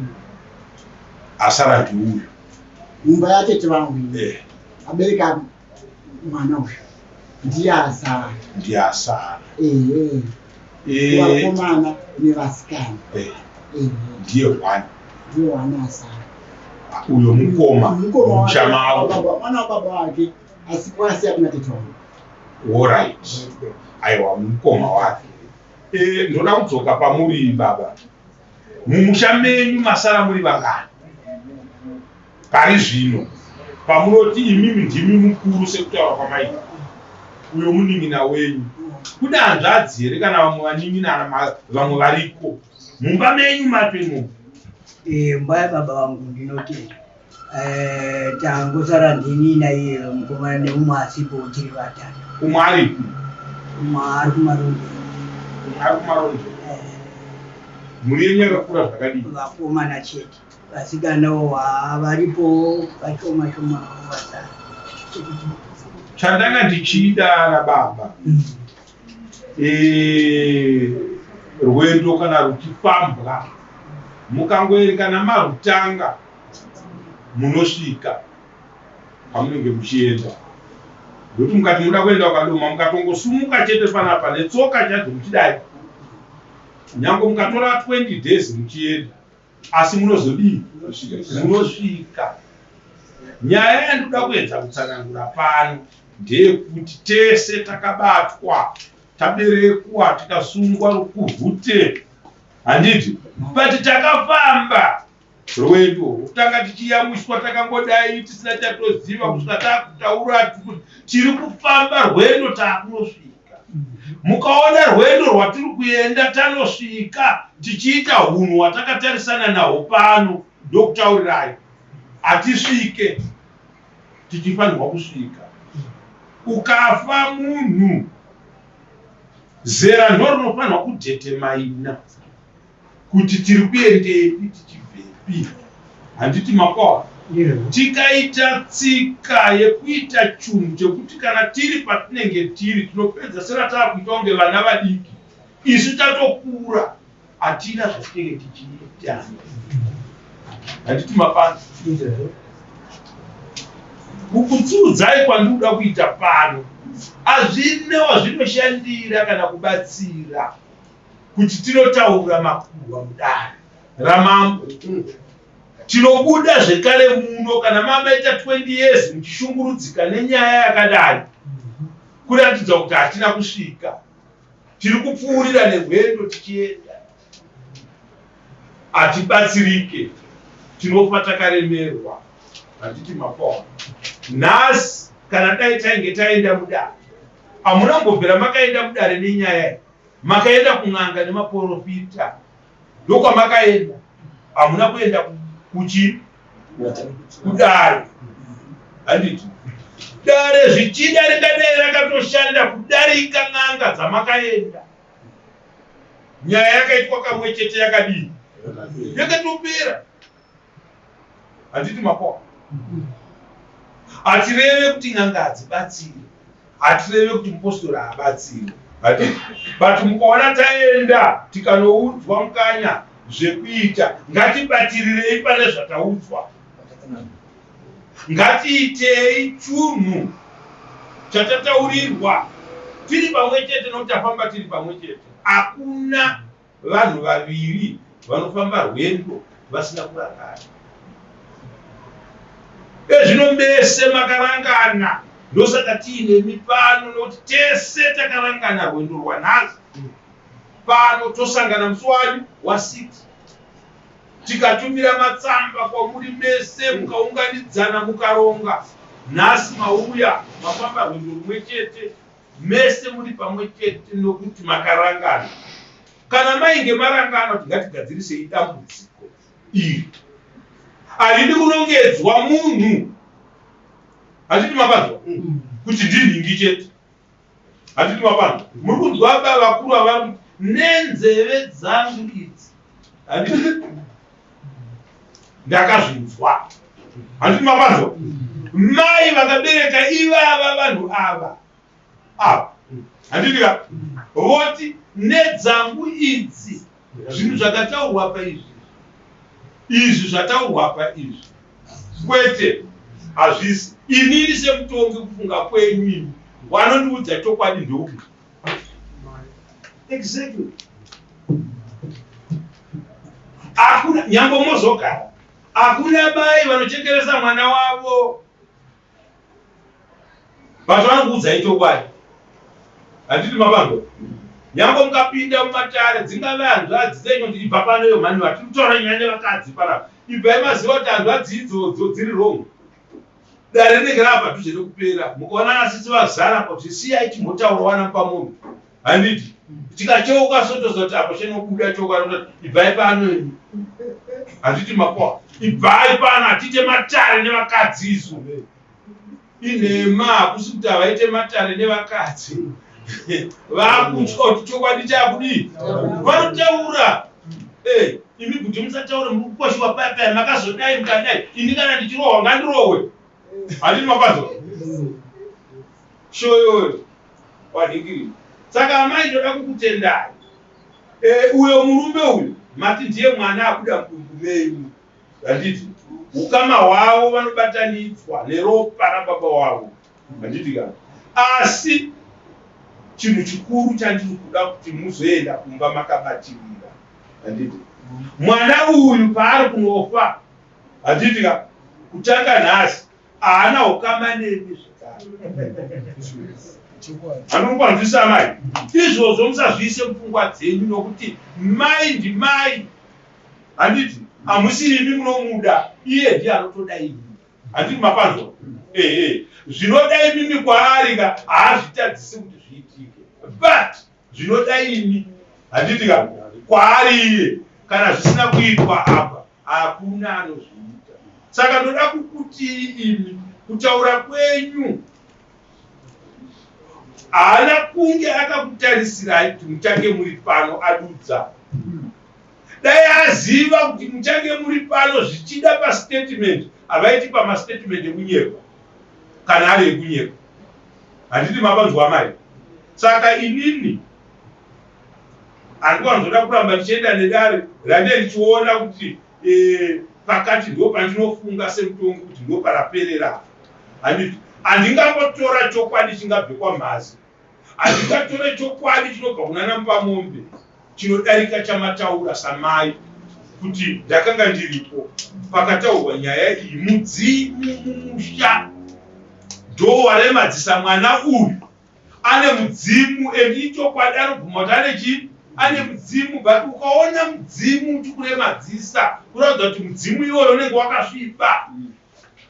asara ndiuyu mumba yatete vangu eh. abereka mwana uyu ndiye asara ndiye asara ehe Eh. Vakomana nevasikana. Eh. Ndiye one. Ndiye one asara. Uyo mukoma. Mukoma mavo. Mwana wababa wake asi kwasi akuna tete wangu. Alright. Aiwa mukoma wake. Eh, ndoda kudzoka pamuri baba. Mumusha menyu masara muri vangani? Pari zvino pamunoti imimi ndimi mukuru sekutaura kwamaita uyo munin'ina wenyu, kune hanzvadzi here kana vamwe vanin'ina vamwe variko mumba menyu macho imomo? Eh, mumba yababa vangu ndinoti eh, tangosara ndini naiye mukomana neumwe asipo tiri vatatu. Umwe aripi? Umwe ari kumarundi. Umwe ari kumarundi. Eh. Mhuri yenyu yakakura zvakadii? Vakomana chete. Vasikanawo haa varipowo vashoma shoma vasara. Chandanga ndichida nababa eh, rwendo kana ruchifambwa mukangoerekana marutanga munosvika kwamunenge muchienda ndokuti mukati muda kuenda ukadoma mukatongosumuka chete panapa netsoka chadzo muchidai nyange mukatora 20 days muchienda Asi munozodii? Munosvika. Nyaya yandinoda kuedza kutsanangura pano ndeyekuti tese takabatwa, taberekwa, tikasungwa rukuvhute, handiti? But takafamba. Rwendo rwokutanga tichiyamwiswa takangodai tisina chatoziva kusvika takutaura tiri kufamba rwendo takunosvika. Mukaona rwendo rwatiri kuenda tanosvika tichiita hunhu hwatakatarisana nahwo pano ndokutaurirai hatisvike tichifanirwa kusvika. Ukafa munhu zera ndorinofanirwa kudhetemaina kuti tiri kuendepi tichibvepi handiti makwawa tikaita tsika yekuita chunhu chekuti kana tiri patinenge tiri tinopedza serataa kuita kunge vana vadiki isu tatokura hatina zvatinenge tichiita handiti mapano kukutsiudzai kwandikuda kuita pano hazvina wazvinoshandira kana kubatsira kuti tinotaura makuhwa mudare ramambo. Tinobuda zvekare muno kana mamaita 20 years muchishungurudzika nenyaya yakadai kuratidza kuti hatina kusvika. Tiri kupfuurira nerwendo tichienda. Hatibatsirike, tinofa takaremerwa. Handiti mapaona. Nhasi kana dai tainge taenda mudare, hamuna kumbobvira makaenda mudare nenyaya iyi. Makaenda kun'anga nemaporofita ndokwamakaenda hamuna kuenda kuchi kudare handiti dare zvichida ringadai rakatoshanda kudarika n'anga dzamakaenda nyaya yakaitwa kamwe chete yakadii yakatopera Handiti makoa? Hatireve kuti n'anga hadzibatsiri, hatireve kuti mupostori haabatsiri, handiti? But mukaona taenda tikanoudzwa mukanya zvekuita, ngatibatirirei pane zvataudzwa, ngatiitei chunhu chatataurirwa tiri pamwe chete, nokuti tafamba tiri pamwe chete. Hakuna Vanhu vaviri vanofamba rwendo vasina kurangana. Ezvino mese makarangana ndosaka tiinemi pano nokuti tese takarangana rwendo rwanhasi pano tosangana musi wani wa6 tikatumira matsamba kwamuri mese mukaunganidzana mukaronga nhasi mauya mafamba rwendo rumwe chete Mese muri pamwe chete nokuti makarangana. Kana mainge marangana kuti ngatigadzirisei dambudziko iri, haridi kunongedzwa munhu. Handiti mapanzwa kuti ndinhingi chete? Handiti mapanzwa? Muri kunzwa baba vakuru avari kuti nenzeve dzangu idzi, handiti ndakazvinzwa. Handiti mapanzwa? Mai vakabereka ivava vanhu ava ava, handiti ka, voti nedzangu idzi zvinhu zvakataurwa pa izvi izvi zvataurwa pa izvi kwete hazvisi. Inini semutongi kufunga kwenyu imi wanondiudza chokwadi ndeupi? Exactly. Hakuna nyangwe mozogara, hakuna mai vanochekeresa mwana wavo, but vanokuudzai chokwadi. Handiti mapanzwa? Nyangwe mukapinda mumatare, dzingave hanzvadzi dzenyu kuti ibva pano iyo mhani, vatiri kutaura nyaya nevakadzi panapa, ibvai maziva kuti hanzvadzi idzodzo dziri wrong. Dare rinenge rava padhuze nekupera, mukaona ana sisi vazara apa kuti siyai timbotaura wana mupamombe, handiti? Tikacheuka so toziva kuti apo chinobuda chokwadi kuti ibvai pano imi, handiti makoa, ibvai pano, hatiite matare nevakadzi isu. Inhema, hakusi kuti havaite matare nevakadzi, vakutya kuti chokwadi chakudii, vanotaura. Eh, imi kuti musataure muri kukoshiwa paya paya makazodai mukadai, ini kana ndichirohwa ngandirohwe, handiti mapanzwa shoyoyo wadhingiri. Saka amai ndoda kukutendai. Eh, uyo murume uyu mati ndiye mwana abuda mudumbu menyu, handiti? Ukama hwavo vanobatanidzwa neropa rababa wavo, handiti ka? Asi chinhu chikuru chandiri kuda kuti muzoenda kumba makabatirira, handiti? Mwana uyu paari kunofa, handiti ka, kutanga nhasi haana ukama nemi zvekare. Hanokwanzwisa amai izvozvo, musazviise mupfungwa dzenyu nokuti mai ndimai, handiti? Hamusi imi munomuda, iye ndiye anotoda imi. Handiti mapanzwa? Ehe, zvinoda imimi kwaari ka haazvitadzisi kuti zviitike, but zvinoda imi handiti ka kwaari iye, kana zvisina kuitwa apa hakuna anozviita. Saka ndoda kukutii imi kutaura kwenyu haana kunge akakutarisirai kuti muchange muri pano adudza. Dai aziva kuti muchange muri pano zvichida pastatement havaiti pamastatement ekunyepa kana ari ekunyepa. Handiti mapanzwa amai? Saka inini handiwanzoda kuramba ndichienda nedare randee ndichiona kuti e, pakati ndo pandinofunga semutongi kuti ndo paraperera. Handiti handingangotora chokwadi chingabve kwaMhazi. Handingatore chokwadi chinobva kunana Mupamombe chinodarika chamataura samai kuti ndakanga ndiripo pakataurwa nyaya iyi. Mudzimu mumusha ndowaremadzisa mwana uyu ane mudzimu and ichokwadi anobvuma kuti ane chii ane mudzimu but ukaona mudzimu uchikuremadzisa kuratidza kuti mudzimu iwoyo unenge wakasviba.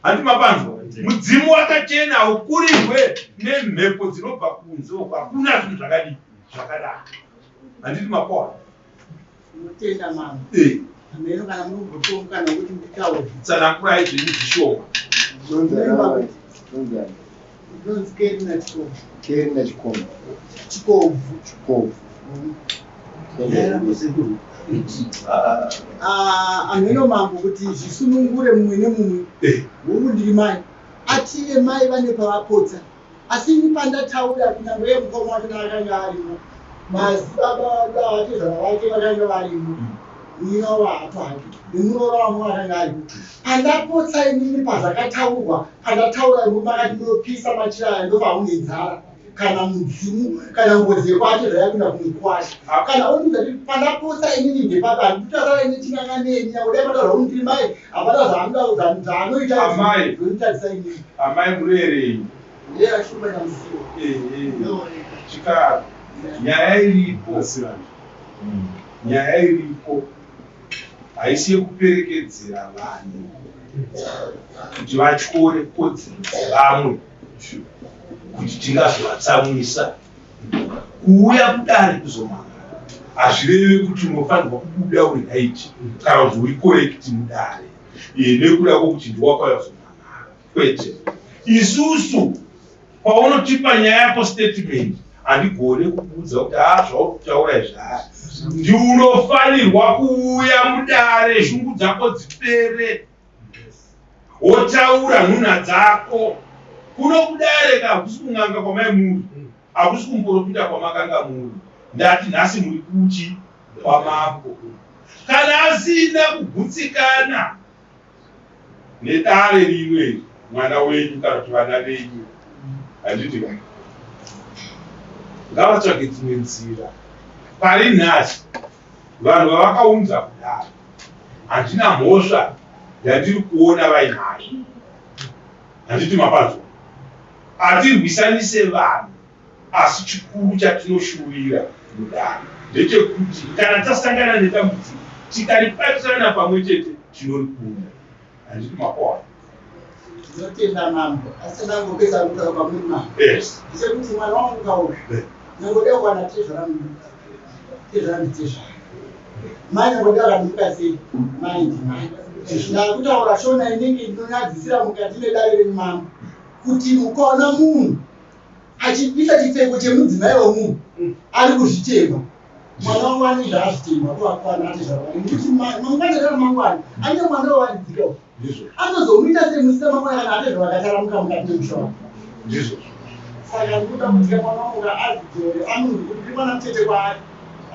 Hanti mapanzwa? Mudzimu wakachena haukurirwe nemhepo dzinobva kunze uko. Hakuna zvinhu zvakadii zvakadaro. Handiti mapoa? Tinotenda mambo. Eh. Hameno kana muri kumbotiwo mukana wekuti nditaure. Tsanangurai zvenyu zvishoma. Ndinonzi Kerina Chikomo. Kerina Chikomo. Chikobvu. Chikobvu. Ah, hameno mambo kuti zvisunungure mumwe nemumwe. Eh. Hongu ndiri mai. Ative mai vane pavapotsa. Asi ini pandataura kunyangwe iye mukoma wacho akanga arimo, madzibaba vatezvara vake vakanga varimo, munin'ina wavo haapo hake, nemuroora wangu akanga arimo. Pandapotsa inini pazvakataurwa, pandataura imi makati munopisa machira aya ndofa mune nzara kana mudzimu kana ngozi yekwatezvara yakuenda kumukwasha kana ondiudza kuti pandapotsa inini ndepapi handikutasara ini chinanga neni nyangwe dai mataura kuti ndiri mai hapana zvaanoda zvaanoita Amai. zvonditarisa inini. Amai murerei. Ndera shumba nyamusiwa. Ehe. Chikaro. Nyaya iripo. Nyaya iripo haisi yekuperekedzera vanhu kuti vatyore kodzero dzevamwe kuti tingazovatsamwisa. Kuuya kudare kuzomangara hazvirevi kuti unofanirwa kubuda uri right kana kuti uri correct mudare eh, nekuda kwokuti ndiwakauya kuzomangara. Kwete. Isusu paunotipa nyaya yako statement handigone kukuudza kuti haa zvauri kutaura izvi haa ndiunofanirwa kuuya mudare shungu dzako dzipere wotaura nhunha dzako kuno kudare ka hakusi kun'anga kwamai muri hakusi kumuporofita kwamakanga muri ndati nhasi muri kuchi kwamambo kana asina kugutsikana nedare rino iri mwana wenyu kana kuti vana venyu handiti ka ngavatsvage dzimwe nzira pari nhasi vanhu vavakaunza kudare handina mhosva yandiri kuona vainayo handiti mapanzwa hatirwisanise vanhu Asi chikuru chatinoshuvira mudare ndechekuti kana tasangana nedambudziko tikaribatirana pamwe chete tinorikunda. Handiti makohwa? Ndinotenda mambo asi chandangopedza kutaura kwamuri mambo Yes. ndechekuti mwana wangu kauyu Eh. nyange dai kuwana tezvara tezvara nditezvara mai nyange dai akamuka sei mai ndimai ndakutaura shona inenge inonyadzisira mukati medare renyu mambo kuti mukaona munhu achibvisa chipfeko chemudzimai wemunhu ari kuzvitemba mwana wangu ane zvaazvitemba kuvakwana ati zvakwana nekuti mangwana kana mangwana ane mwana wevaridzika anozomuita semusina mangwana kana ate zvavakataramuka mukati memusha wake ndizvo saka ndikuda kuti mwana wangu ngaazvidzore anonzi kuti ndiri mwana mutete kwaari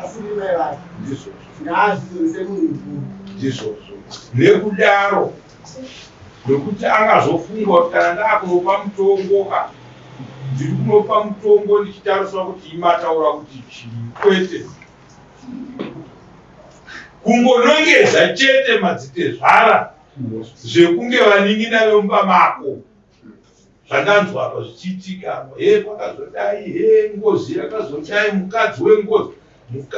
asi ndiri mai vake ndizvo ngaazvidzore semunhu mukuru ndizvozvo nekudaro Nokuti angazofunga kuti kana ndakunopa mutongo ka ndiri kunopa mutongo ndichitariswa kuti imataura kuti chii kwete kungonongedza chete madzitezvara zvekunge vanin'ina vemumba mako zvandanzwa apa zvichiitika apa he pakazodai he ngozi yakazodai mukadzi wengozi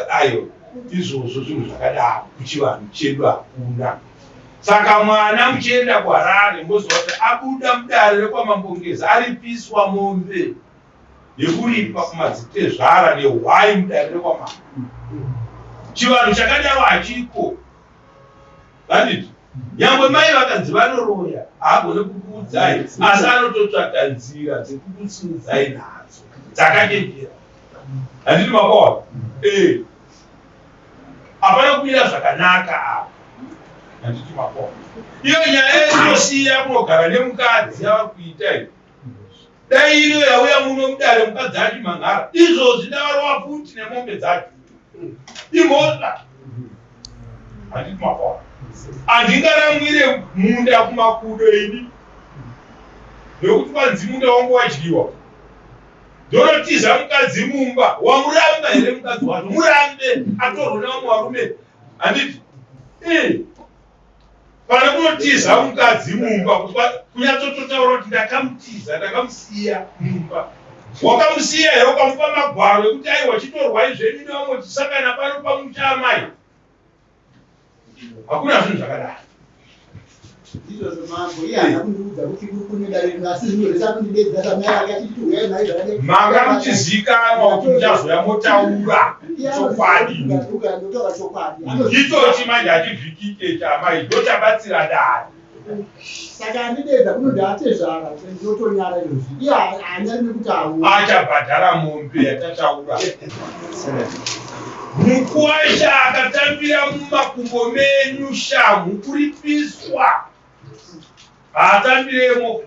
ayo. Izvozvo zvinhu zvakadaro kuchivanhu chedu hakuna. Saka mwana muchienda kuHarare moziva kuti abuda mudare rekwaMambo Ngezi aripiswa mombe yekuripa kumadzitezvara nehwai mudare rekwamambo. Chivanhu chakadaro hachiko. Handiti? Nyangwe mai vakanzi vanoroya haagone kukuudzai asi anototsvaga nzira dzekukutsiudzai nadzo dzakachenjera. Handiti makaona? Eh. Hapana kumira zvakanaka apa. Handiti makaona? Iyo nyaya yekunosiya kunogara nemukadzi yavari kuita iyi. Dai iriyo yauya muno mudare mukadzi achimhan'ara izvozvi ndavarova futi nemombe dzacho. Imhosva. Handiti makaona? Handingaramwire munda kumakudo ini nekuti kwanzi munda wangu wadyiwa. Ndonotiza mukadzi mumba. Wamuramba here mukadzi wacho? Murambe atorwe nevamwe varume. Handiti? Eh. Pane kunotiza mukadzi mumba kunyatsototaura kuti ndakamutiza, ndakamusiya mumba. Wakamusiya here ukamupa magwaro ekuti aiwa chitorwai zvenyu nevamwe tisangana pano pamusha amai? Hakuna zvinhu zvakadaro. Izvozvo mambo, iye haana kundiudza kuti kune dare rino, asi zvino zvese anondidedza samai vake achiti huyai mai zvakadai. Manga muchizikanwa kuti muchazoya motaura chokwadi. Ndotaura chokwadi. Ichochi manje hachivhikike chamai ndochabatsira dare. Saka andidedza kunoti atezvara ndotonyara izvozvi. Iye haanyari nekuti auya. Achabhadhara mombe yatataura. Mukuwasha akatambira mumakumbo menyu shamhu kuripiswa. Haatambiremo.